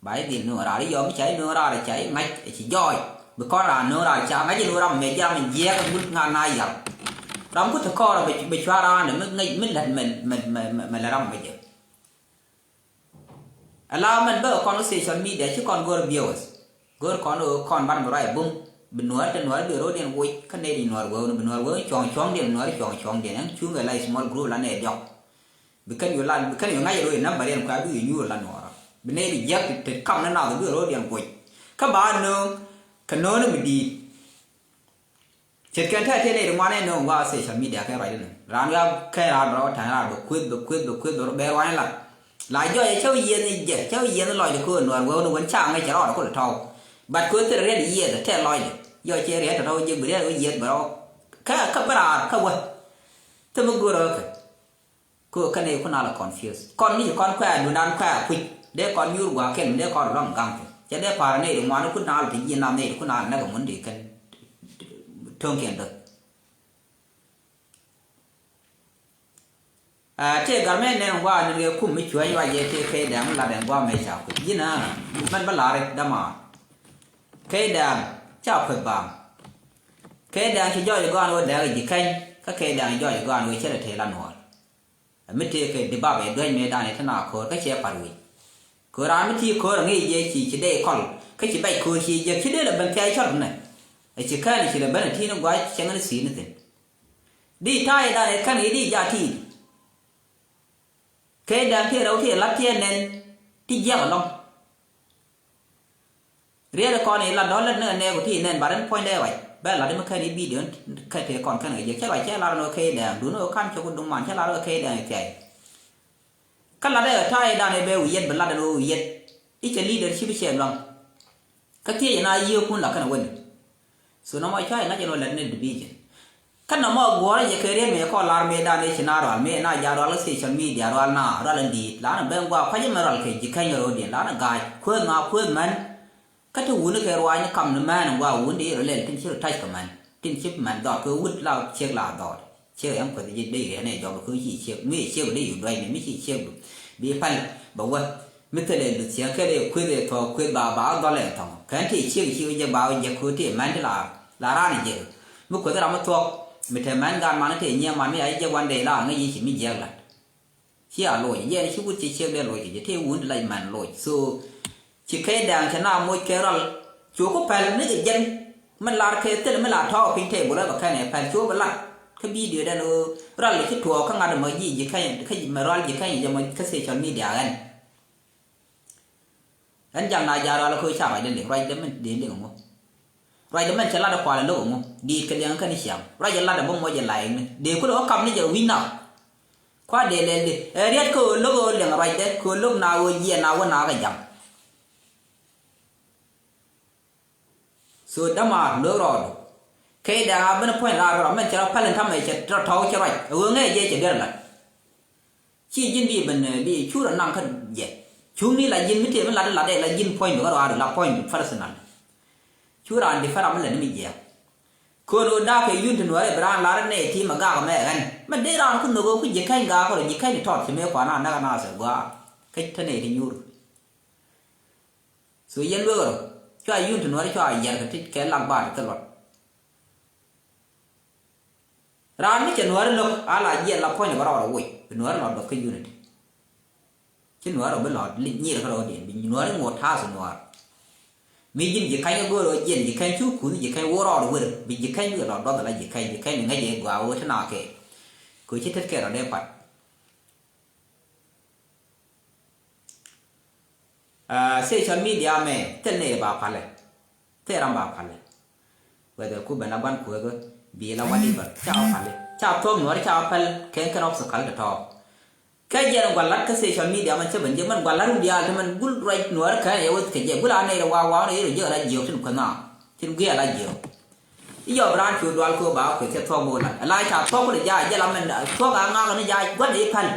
Ba i̱ dhil no̱o̱ŋ raar i̱ yɔm i̱ ca i̱ no̱o̱ŋ raar i̱ ca i̱ ŋa̱c i̱ ci jɔɔc. Bi kɔn raar no̱o̱ŋ raar ca ŋa̱c i̱ no̱o̱ŋ ram mɛ ji̱ ram in jiɛɛk in wut ŋa̱n na yal. Ram ku te kɔɔr bɛ, bɛ cua raan mi ŋa̱c mi lät mɛ, mɛ, mɛ, mɛ, mɛ lät ram mɛ jɛ. Ala mɛn bä kɔn social media ci kɔn go̱r viewers. Go̱r kɔn ɣöö kɔn ban bi ruac bum. Bi Nuäär te Nuäär bi ro̱o̱diɛn woc kä nɛy ti Nuäär wewni bi Nuäär wewni cuɔ̱ŋ cuɔ̱ŋdiɛn bi Nuäär cuɔ̱ŋ cuɔ̱ŋdiɛn ɛn cuŋ ɛ la small group la nɛy diɔ̱k. Bi kɛn yu la, bi kɛn yu ŋa̱c ɛ ro̱o̱diɛn number yɛn kua bi yu nyuur la Nuäärä. Bi nɛy bi jiäk ti, ti kam ni nath bi ro̱o̱diɛn woc. Kä ba nööŋ kɛ nööŋni mi di̱i̱t. Ce̱tkɛn tɛ̈t tëë nɛy ti ŋuan ɛn nööŋ gua̱a̱th social media kɛ ruacdä ni. Raan wiaa kɛn raan bɛ rɔ ta̱a̱ŋ raan bɛ kueth, bɛ kueth, bɛ kueth, bɛ rɔ, bɛ ruac ɛn lat. La jɔɔc ɛ cä wi̱i̱ yieth ni jɛ, cä wi̱i̱ yieth ni lɔcdɛ köö Nuäär wewni wän ca ŋäc cɛ rɔɔdɛ kulɛ tɔ̱w. But köö thilɛ riɛt yieth ɛ tɛth lɔcdɛ. Yɔc cɛ riɛt tɔ̱tɔ̱ ji̱ bi riɛt wä yieth bɛ rɔ. Kä, kä bi raar, kä wä. Thimɛ go̱rä kɛ. Kɛ ɣöö kɛn ɛ kun a la confuse. Kɔn ŋi̱ci kɔn kuɛ̈ɛ̈ duundan kuɛ̈ɛ̈ kui̱c. Dee kɔn nyuur gua̱a̱k kɛl mi dee kɔn rɔ lɔŋ gaŋ kɛ. Cɛ dee pa̱a̱r nɛy ti ŋuan kun a la ti ji̱ nam nɛy ti kun a la näk ɛ mun ti kɛn. Töŋkiɛn döth. Aa, tëë gat mëë nɛn gua̱a̱ ni rëë kum mi cuäny ruac yɛ tëë kɛy dɛ̈ɛ̈ŋ mi lat ɛn gua̱a̱ mëë ca kui̱c. Ji̱n a, mɛn bä la̱r dämaar. Kɛy dɛ̈ɛ̈ŋ ca kueth baaŋ. Kɛy dɛ̈ɛ̈ŋ ci jɔɔc gɔaan wee dɛ̈ɛ̈k ji̱ kɛny, kä kɛy dɛ̈ɛ̈ŋ ci jɔɔc gɔaan wee cä lɛ tëë la nuɔɔr. Ɛ mi tëëkɛ di bap ɛ duäc mëëdan ɛ te na ko̱o̱r kä cɛ pat wi̱c. Ko̱o̱r raan mi ti ko̱o̱r ɛ ŋi̱i̱c jɛ ci ci dee kɔl kä ci bɛc ko̱o̱r ci jek ci dee lɛ ben thia̱a̱c cɔl nɛ. Ɛ ci kɛn ci lɛ ben ɛ ti̱i̱n gua̱c cäŋ ni thi̱i̱n ni thi̱n. Di ta̱a̱ i̱dan ɛ kɛn i̱ di jaat ti̱i̱t. Kɛ i̱dan ti rɛw ti ɛ la̱t ti ɛ nɛn ti jiɛk ɛlɔ̱ŋ. Riɛt kɔn i̱ lat dɔ̱ŋ lät ni kɛ nɛɛk ku ti nɛn bat in puɔ̱nydɛ ruac bɛ lat in mi kɛn i̱ bidio in kɛ tëë kɔn kɛn kɛ jiɛk cä ruac cä lat in wä kɛ i̱dan duundɛ wä ka̱n cɛ ku duŋ man cä lat wä kɛ i̱dan i̱ thia̱c. Kä lat in kɛ ta̱a̱ i̱dan i̱ bɛ wi̱i̱ yɛt bi lat in wä wi̱i̱ yɛt i̱ cɛ leadership i̱ cɛ luaŋ. Kä thiecɛ na yiëëkun la kɛn ɛ wä ni. So nɔmɔ cua i̱ ŋa̱c ɛn ɣöö lät ni division. Kä nɔmɔ guɔ̱ɔ̱rä jɛ kɛ riet mëë kɔn lar mëëdan i̱ ci na rual mëë na ja̱ rual kä social media rual na rual in di̱i̱t la ni ben gua̱a̱ kua̱c ɛmɛ rual kɛ ji̱ kɛny ro̱o̱diɛn la ni ga̱a̱c kuëëth ŋa kuëëth män. Kä te wuni kɛ ruaacni kam ni män in gua̱a̱ wuni rɔ lɛl tin ci rɔ ta̱c kɛ män tin ci män dhɔr kɛ wut la ciek la dhɔr. Ciek ɛn kueth ji̱ dee yɛn ɛ jɔk kɛ ci ciek mi ciek dee yu duac ni mi ci ciek du bi pal bɛ wä. Mi thilɛ luth ciek kɛl ɛ kueth ɛ thɔɔk kueth ba ba dhɔl ɛ thɔŋ kɛn ti ciek ci jɛ ba jɛ kɛ ti män ti la la raan jɛ. Mi kueth ram mi thuɔk mi te män gaat man ti nyiɛ man mi a jɛ wan dee la ŋäc yi ci mi jiɛk lat. Ci a loc jɛ ci wut ci ciek dee loc kɛ jɛ ti wun ti lac män loc so. Ci kɛ da̱a̱ŋ cɛ na moc kɛ rɔl. Cu ku pɛl ni kɛ jɛn mi lar kɛ thil mi la tɔɔk piny tɛy bulɛ bɛ kɛn ɛ pɛl cu bɛ lat. Kä bidio dɛn ɣöö rɔl ci tuɔɔk kä ŋa̱t mɔ ji̱ ji̱ kɛny kä mɛ rɔl ji̱ kɛny jɛ mɔ kä social media ɣɛn. Ɣän ja̱ŋ na ja̱ rɔal kä ca ruacdɛ liŋ ruacdɛ mɛn dee liŋ ŋu. Ruacdɛ mɛn cɛ lat kualɛ lo̱k ŋu diit kɛ liɛŋ kä ni ciaŋ ruacdɛ lat bä mɔ jɛ la̱a̱c ni dee kulɛ ɣä kap ni jɛ wi̱c na. Kua dee lɛl di ɛ riɛt kä ɣöö lo̱k ɣöö liɛŋ ruacdɛ kɛ ɣöö lo̱k na ɣöö jiɛn na wä na kɛ ja̱ŋ. So dämaar lo̱k rɔɔdu. Kɛ dɛŋ a ben puɔ̱ny raar rɔ mɛn cɛ rɔ pɛl in tamɛ cɛ rɔ tɔ̱w cɛ ruac ɛ ɣöö ŋäc jɛ cɛ duer lat. Ci ji̱n bi ben bi cu rɔ naŋ kä jɛ. Cuŋni la ji̱n mi tëë mi lat lat dee la ji̱n puɔ̱nydu kä ruaadu la puɔ̱nydu personal. Cu raan di fɛr ram mi lät ni mi jiɛɛk. Köön ɣöö da̱a̱k kɛ yun ti nuäärɛ bi raan lar nɛy ti mɛ gaak mɛ ɣän mɛ dee raan ku nhök ɣöö ku ji̱ kɛny gaak kä rɔ ji̱ kɛny tɔt ci mëë kuan a näk a naath ɛ gua̱a̱. Kä te nɛy ti nyuur. So yɛn lueek rɔ cua yun ti nuäärɛ cua yɛr kɛ ti kɛ lak baat kɛ luɔt. Raan mi cɛ nuäärɛ lo̱k a la jiɛn la puɔ̱ny bä rɔɔdɛ woc bi nuäärɛ lɔt bä kä unity. Ci nuäär ɔ bi lɔt nyir kä rɔɔdiɛn, bi nuäär iŋot ta̱a̱ thi nuäär. Mi ji̱n ji̱ ka̱ny kä go̱o̱r ɔ jiɛn ji̱ ka̱ny cu kuth ji̱ ka̱ny wä rɔɔd wër, bi ji̱ ka̱ny bi lɔt duɔth ala ji̱ ka̱ny, ji̱ ka̱ny bi ŋäc ɛ gɔaa wä ti naakɛ. Kɛ ci tet kɛ rɔ dee pat. Aa, social media mɛ thil ni ba palɛ. Thil ram ba palɛ. Whether ku ben la guan kuekä bi la whatever ca palɛ. Ca thuɔk nuɔr ca pal kɛn kɛn obstacle tɔtɔ. Kɛ jɛn gualat kä social media man cä ben jɛ man gualat run diaal ti man gul ruac nuɔr kɛ yɛ weth kɛ jɛ gul a nɛy rɛ wa wa nɛ yɛ rɛ jɛ ra jiök tin kuɛ na tin guiɛ la jiök. Iyɔ bran cu dual ko ba kuɛ kɛ thuɔk bo lat la ca thuɔk ko ja jɛ la man thuɔk a ŋak ni ja guan ni pal.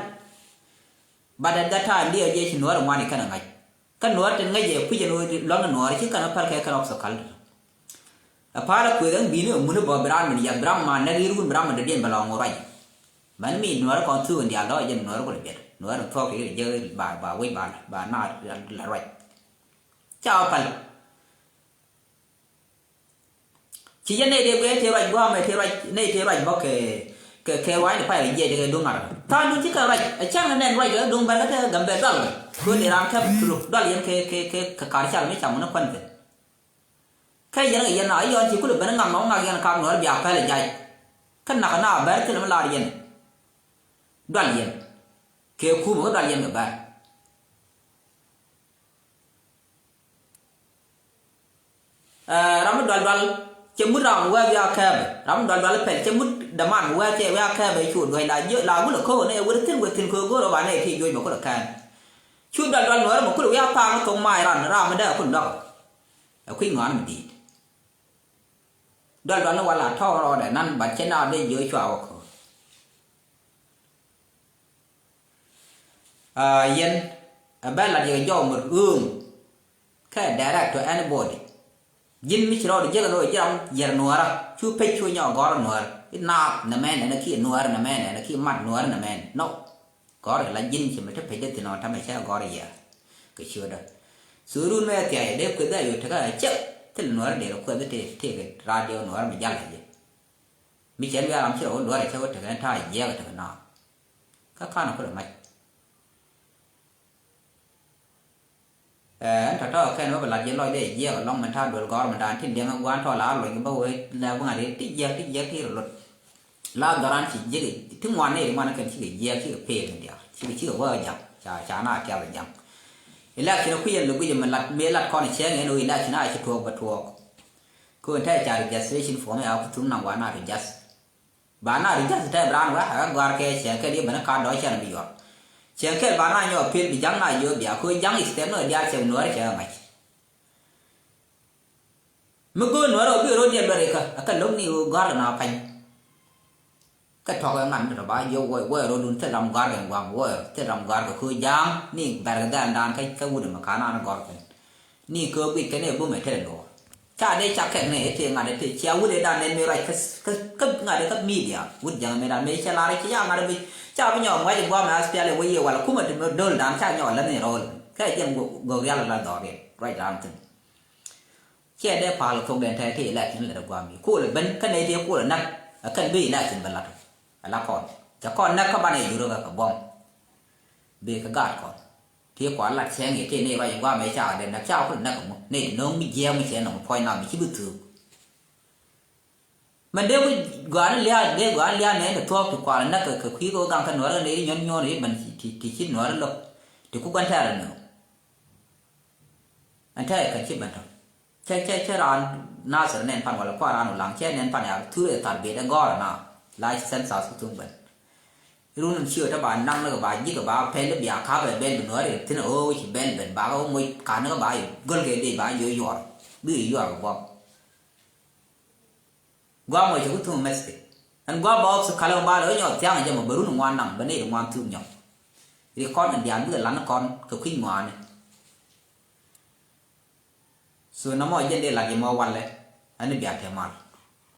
But at that time diɛ jɛ ci nuɔr ŋuani kɛn a ŋac. Kä nuɔr tin ŋäc jɛ kui̱c ɛn ɣöö luaŋ nuɔr ci kɛn päl kɛ kɛn ɔk thok kal. Ɛ pa̱a̱l ɛ kuëth ɛn bi̱i̱ni ɛ mun ɛ bɔ bi raan min yath bi ram ma näk yir wun bi ram ma dɔ̱diɛn bɛ lɔŋ ɣöö ruac. Mɛn mi nuɔr kɔn thuk in diaal dɔɔc jɛn nuɔr kulɛ biɛt nuɔr in thuɔk kɛ jɛ ba ba wec ba ba na la ruac. Ca ɔ päl. Ci jɛ nɛy dee guiɛ tëë ruac gua̱a̱mɛ tëë ruac nɛy tëë ruac bä kɛ kɛ kɛ ruacni pay rɛ jiɛc kɛ duŋ ŋa̱r. Tha̱a̱ŋ duŋ ci kɛ ruac ɛ cäŋ nɛ nɛn ruac kɛ duŋ bɛr kä te gɛm bɛ dual kɛ kuën iran kɛ thulu dual yɛn kɛ kɛ kɛ kɛ kar cal mi cam wun ɛ kuɛn kɛ. Kɛ yɛn kɛ yɛn na yɔn ci kulɛ ben ŋaŋ nɔ ŋaŋ yɛn kak nuɔr bia pɛl ɛ jac. Kä nak na bɛr thil mi lar yɛn dual yɛn kɛ kum kä dual yɛn kɛ bɛr. Ɛ, ram mi dual dual cɛ mut ram wɛɛth wiaa kɛɛpɛ ram mi dual dual pɛl cɛ mut daman wɛɛth cɛ wiaa kɛɛpɛ cu duɔ̱c la jiö la gulɛ ko̱o̱k ni ɛ wër thi̱n wër thi̱n ko̱o̱k go̱o̱r ɔ ba nɛy ti juɔc mɛ kulɛ kɛɛn. Cu dual dual nuɔ̱ɔ̱rɛ mɛ kulɛ wiaa paak ni thok mac ran ram mi dee kulɛ dɔk. Ɛ kui̱ ŋɔ̱a̱n mi di̱i̱t. Dual dual ni wala tɔɔr rɔɔdɛ nan bat cɛ na dee jiö cua wä ko̱o̱k. Aa, yɛn ɛ bɛ lat yɛ jɔw mi ruum kɛ direct to anybody. Ji̱n mi ci rɔɔd jiäk ni wä ji̱ ram yɛr nuɔ̱ɔ̱rä cu pec cu nyɔk gɔ̱r nuɔ̱ɔ̱r i̱ naath nɛ mɛn ɛn ki nuɔ̱ɔ̱r nɛ mɛn ɛn ki mat nuɔ̱ɔ̱r nɛ mɛn nɔ. Gɔ̱r kɛ la ji̱n ci mi te pec dee thin ɔ tamɛ cɛ gɔ̱r yɛ kɛ ciötdä. So run mɛ thiay dee kueth dee yot tekä cɛ thil nuɔ̱ɔ̱r dee rɛ kueth dee tëë tëë kɛ radio nuɔ̱ɔ̱r mi jal kɛ jɛ. Mi cɛ luɛɛr ram ci rɔ wä luɔ̱ɔ̱r cɛ wä tekɛ ta̱a̱ jiɛɛk tekɛ naath. Kä ka̱n kulɛ mac. Ɛɛ ɛn tɔ̱tɔ̱ kɛn wä bɛ lat jiɛ lɔcdɛ jiɛɛk ɛlɔ̱ŋ min ta̱a̱ duel gɔ̱rmɛndan tin diɛŋ ɛ gua̱a̱n tɔ̱ la luɔ̱ny bä wee lɛ bä ŋa̱t ti jiɛɛk ti jiɛɛk ti rɔ lot. La dhɔran ci jiɛk ti ŋuan ni ri ŋuan kɛn cikɛ jiɛɛk cikɛ peel ni diaal cikɛ cikɛ wä ja̱ŋ ca ca na tial ja̱ŋ. Election kui̱ yɛn lɛ guic ɛmɛ lat mëë lat kɔn cɛŋ ɛn ɣöö election a ci tuɔɔk bɛ tuɔɔk. Kɛ ɣöö ɛn te ca registration form ɛ a ku thum naŋ wa na register. Ba na register tɛ bi raan wä a gɔ̱a̱r kɛ cɛŋ kɛl i̱ ben ka dɔ̱ cɛn bi yuɔr. Cɛŋ kɛl ba na nyɔk pil bi ja̱ŋ na jiö bia ko̱ ja̱ŋ i̱ step ni diaal cɛ bi nuɔ̱ɔ̱r cɛ ŋa̱c. Mi go̱o̱r nuɔ̱ɔ̱r ɔ bi ro̱d diɛl bɛ rikä a kɛ lo̱k ni ɣöö gɔ̱a̱r na pa̱ny. Kä tɔk ɛ ŋa̱n tɔ̱ ba jiök wä wä rɔ̱dun thil ram gɔ̱a̱r kɛn gua̱a̱m wä thil ram gɔ̱a̱r kɛ ko̱ ja̱a̱ŋ ni bɛr kɛ dhɛl dan kä kä wut ɛmɛ ka̱n an gɔ̱a̱r kɛn. Ni kä guic kɛn ɛ bum ɛ tɛn luɔ̱ɔ̱r. Ca dee ca kɛk ni ɛ tëë ŋa̱t ɛ tëë cia wut ɛ dan nɛn mi ruac kä kä kä ŋa̱t ɛ kä media wut ja̱a̱ŋ mi dan mi cɛ lar ɛ ci ya ŋa̱t ɛ bi ca bi nyɔk ŋuac ɛ gua̱a̱m ɛ aspial ɛ wä yiëë wala kumɛ ti mi do̱l dan ca nyɔk ɛ lät ni rɔɔl kɛ jɛn gɔk rial ɛ la dhɔr yɛ ruac dan thin. Ciɛ dee pa̱a̱l thok dɛn tɛt ti election lɛ rɛ gua̱a̱m yi. Kuɔlɛ ben kä nɛy ti kuɔlɛ näk. Ɛ kɛn bi election bɛ lat. Ɛ la kɔn. Cɛ kɔn näk kä banɛ yurä kɛ kɛ buɔ̱m. Bi kɛ gaat kɔn. Ti kua lat cɛŋ yɛ ti ni ruac gua̱a̱m yɛ ca dee näk ca kulɛ näk kɛ mu. Ni no̱o̱ŋ mi jiɛɛm mi cɛ nɔm puɔ̱ny nam mi ci bi thuuk. Mɛn dee wi̱c gɔaa ni lia̱a̱ dee gɔaa ni lia̱a̱ nɛɛni thuɔ̱ɔ̱k ti kual näk kɛ kui̱ kɛ wä gaŋ kä nuäärä ni nyuɔ̱n nyuɔ̱n i̱ ben ti ti ci nuäärä lo̱k ti ku gua̱n tɛɛr ni. Ɛn tɛɛr kɛ ci ben tɔ̱ cɛ cɛ cɛ raan Nasir nɛn pan wala kua̱r raan wulaŋ cɛ nɛn pan ya thur ɛ thar biet ɛ gɔ̱r ɛna la ci census ku thuŋ ben. Run in ci ɣä te ba naŋ ni kɛ ba ji̱ kɛ ba pɛl i̱ bia ka̱p ɛ bɛl bi nuäärä thin ɛ ɣöö ci bɛl ben ba kɛ wä moc ka̱n ni kɛ ba i̱ göl kɛ dee ba yio̱ yuɔr bi yuɔr kɛ guɔ̱p. Gua̱a̱m ɣɔc cɛ ku thuŋ message ɛn gua̱a̱m ba ɣɔk thuk kalɛ ɣɔk ba lɛ ɣöö nyɔk thia̱a̱ŋ jɛ mɔ bɛ run ŋuan naŋ bɛ nɛy ri ŋuan thuk nyɔk. Ri kɔn in diaal bikɛ lan kɔn kɛ kui̱ny ŋuani. So nɔmɔ jɛn dee lat yɛ mɔ walɛ ɛn bia tɛ mal.